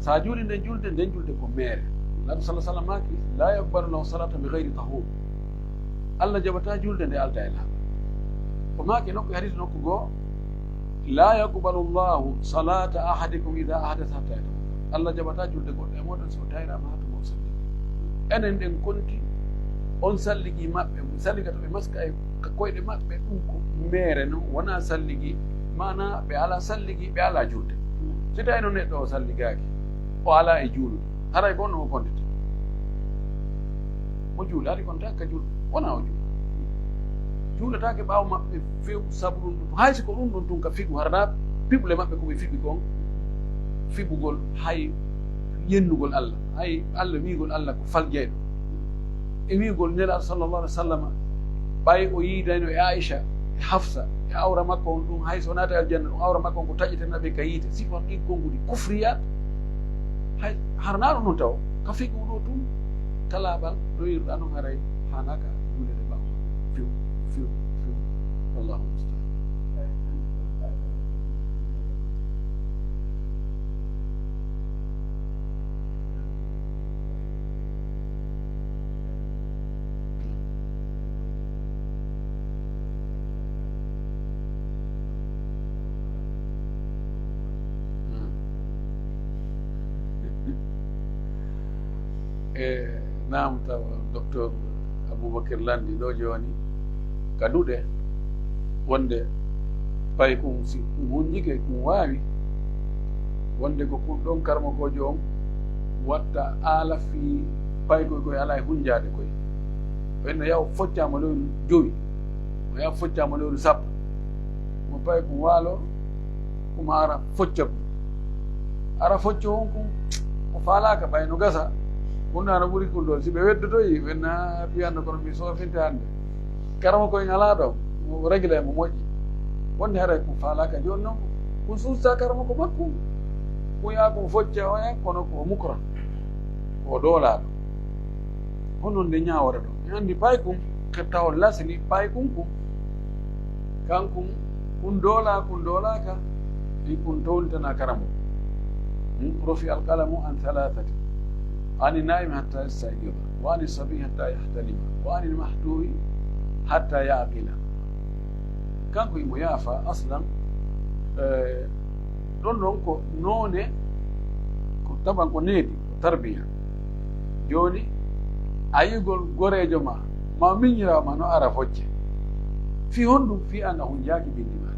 So a juuli nden julde, nden julde ko meere. Nabi sallallahu alaihi wasallam maaki, "La yaqbalu Allahu salatan bi ghairi tahur." Allah jaɓataa julde nde aldaa e laaɓal. O maaki nokku, hadis nokku goo, "La yaqbalu Allahu salata ahadikum idha ahdatha hatta yatawadda." Allah jaɓataa julde goɗɗo e mooɗon si o tayraama haa tuma o salli. Enen ɗen konti on salligi maɓɓe, salliga to ɓe maska e ka koyɗe maɓɓe, ɗum ko meere non, wonaa salligi, maanaa ɓe alaa salligi, ɓe alaa julde. Si tawii no neɗɗo o salligaaki, o alaa e juulude, haray ko honno o kondete? Mo juulaali kon tan ka julde, wonaa o juula. Juulataake ɓaawo maɓɓe few sabu ɗum ɗum. Hay si ko ɗum ɗum tun ka figu, harana piɓle maɓɓe ko ɓe fiɓi kon, fiɓugol hay yennugol Allah, hay Allah wi'ugol Allah ko faljayɗo. E wi'ugol Nelaaɗo sallallahu alaihi wasallam, ɓay o yiidayno e Aisha, e Hafsa, e awra makko on ɗum, hay so naata aljanna, ɗum awra makko on ko taƴetena ɓe ka yiite. Sifa ɗin konguɗi kufriyaat, hay harana ɗum ɗum taw. Ka figu ɗo tun, ka laaɓal, no wi'irɗa non haray, haanaaka juulede ɓaawo. Few, few, few. Wallahu musta'an. E naam, tawa Docteur Aboubacar lanndi ɗo jooni ka duɗe, wonde pay kun si kun hunjike kun waawi, wonde ko kun ɗon karamokoojo on watta aala fii paykoy koy alaa e hunjaade koy. O inno yaw foccaama lewru jowi, o yaw foccaama lewru sappo, mo pay kun waalo, kuma ara focca kun. Ara focco on kun, o faalaaka ɓay no gasa. Kun na no ɓuri kun ɗon. Si ɓe weddotoyi, ɓe na piyande kono mi soofinte hannde. Karamo koye ngalaa ɗon, mo regla mo moƴƴi. Wonde haray kun faalaaka jooni non, kun suusta karamo ko makku. Kun yaa kun focca o en, kono ko mukra. Ko doolaaɗo. Hono nde ñaawore ɗon. Mi anndi pay kun, ke taw lasini pay kun kun. Kankun, kun doolaa, kun doolaaka, ɗi kun towntana karamo. Hmm? Rufi alqalamu an thalathati. Ani naimi hatta yastayqiza. Wa ani sabi hatta yahtalima. Wa ani mahduwi hatta yaqila. Kanko imo yaafa aslan, eh, ɗon ɗon ko noone, ko taban ko needi, ko tarbiya. Jooni, a yi'ugol goreejo ma, ma miñiraawo ma no ara focce. Fii honɗum? Fii an a hunjaaki binndi ma.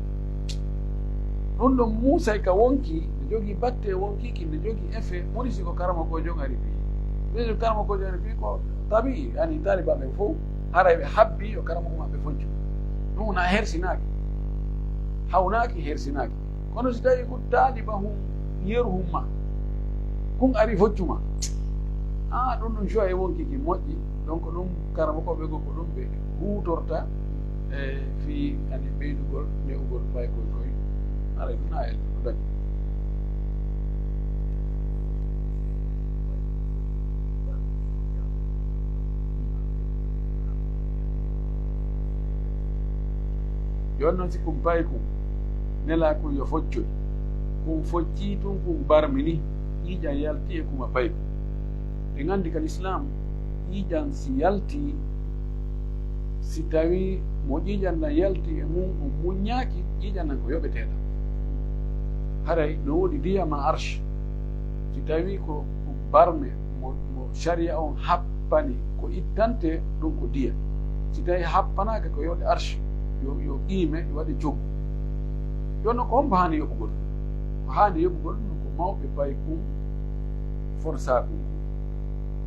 Ɗum ɗon muusay ka wonki, ne jogii batte wonki, ki ne jogii effet, woni si ko karamo ko jon ari fii. Ɓe karamo ko jon ari fii ko tabii, ani taaliba ɓen fow, haray ɓe habbi yo karamo ko maɓɓe foccu. Ɗum na hersinaaki. Hawnaaki, hersinaaki. Kono si tawii ko taaliba hum yeru hum ma, kun ari foccu ma. Ah, ɗum ɗum joie e wonkiki moƴƴi. Donc ɗum karamokooɓe goo ko ɗum ɓe huutorta e fii ani ɓeydugol ne'ugol paykoy koy. Haray ɗum na e ɗo dañi. Jooni noon, si kum paykun nelaa kun yo foccoy, kun foccii tun, kun barmini, ƴiiƴan yalti e kuma paykun. Ɗen anndi ka Lislaam, ƴiiƴan si yaltii, si tawii mo ƴiiƴan ɗan yalti e mun, o muññaaki, ƴiiƴan ɗan ko yoɓeteeɗan. Haray no woodi diya ma arsh. Si tawii ko, ko barme mo, mo sariya on happani ko ittante, ɗum ko diya. Si tawii happanaaka, ko yoɓe arsh, yo, yo qiime, yo waɗe coggu. Jooni noon, ko hombo haani yoɓugol ɗum? Ko haani yoɓugol ɗum ko mawɓe paykun forsa kun kun.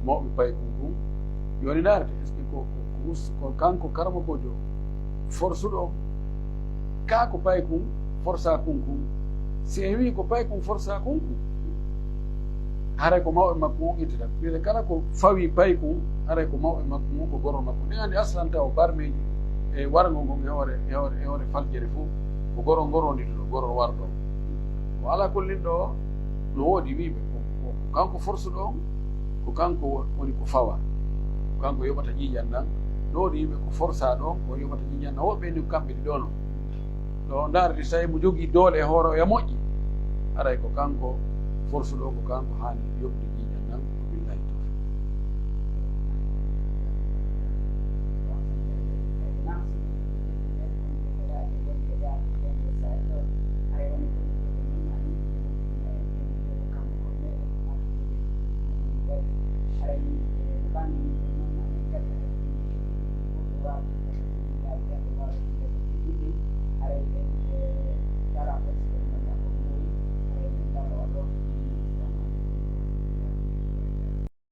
Ko mawɓe paykun kun. Jooni ndaarete, est-ce que ko, ko, ko us-, ko kanko karamokoojo forsuɗo on, kaa ko paykun forsa kun kun? Si en wii ko paykun forsa kun kun, haray ko mawɓe makko on ittata. Wiyete kala ko fawii paykun, haray ko mawɓe makko on, ko goro makko. Ɗen anndi aslan taw barmeeji e warngo ngon e hoore, e hoore, e hoore faljere fof, ko goro ngorondito, goro warɗo. Ko alaa kullin ɗo, no woodi wiiɓe ko, ko, ko kanko forsuɗo on, ko kanko wo-, woni ko fawa. Ko kanko yoɓata ƴiiƴan ɗan. No woodi wiiɓe ko forsa ɗo, ko yoɓata ƴiiƴan ɗan. Woɓɓe ni ko kamɓe ɗiɗo non. Ɗo ndaarete, so tawi mo jogii doole e hoore, oya moƴƴi. Haray ko kanko forsuɗo, ko kanko haani yoɓude ƴiiƴan ɗan. Ko billahi tawfiq.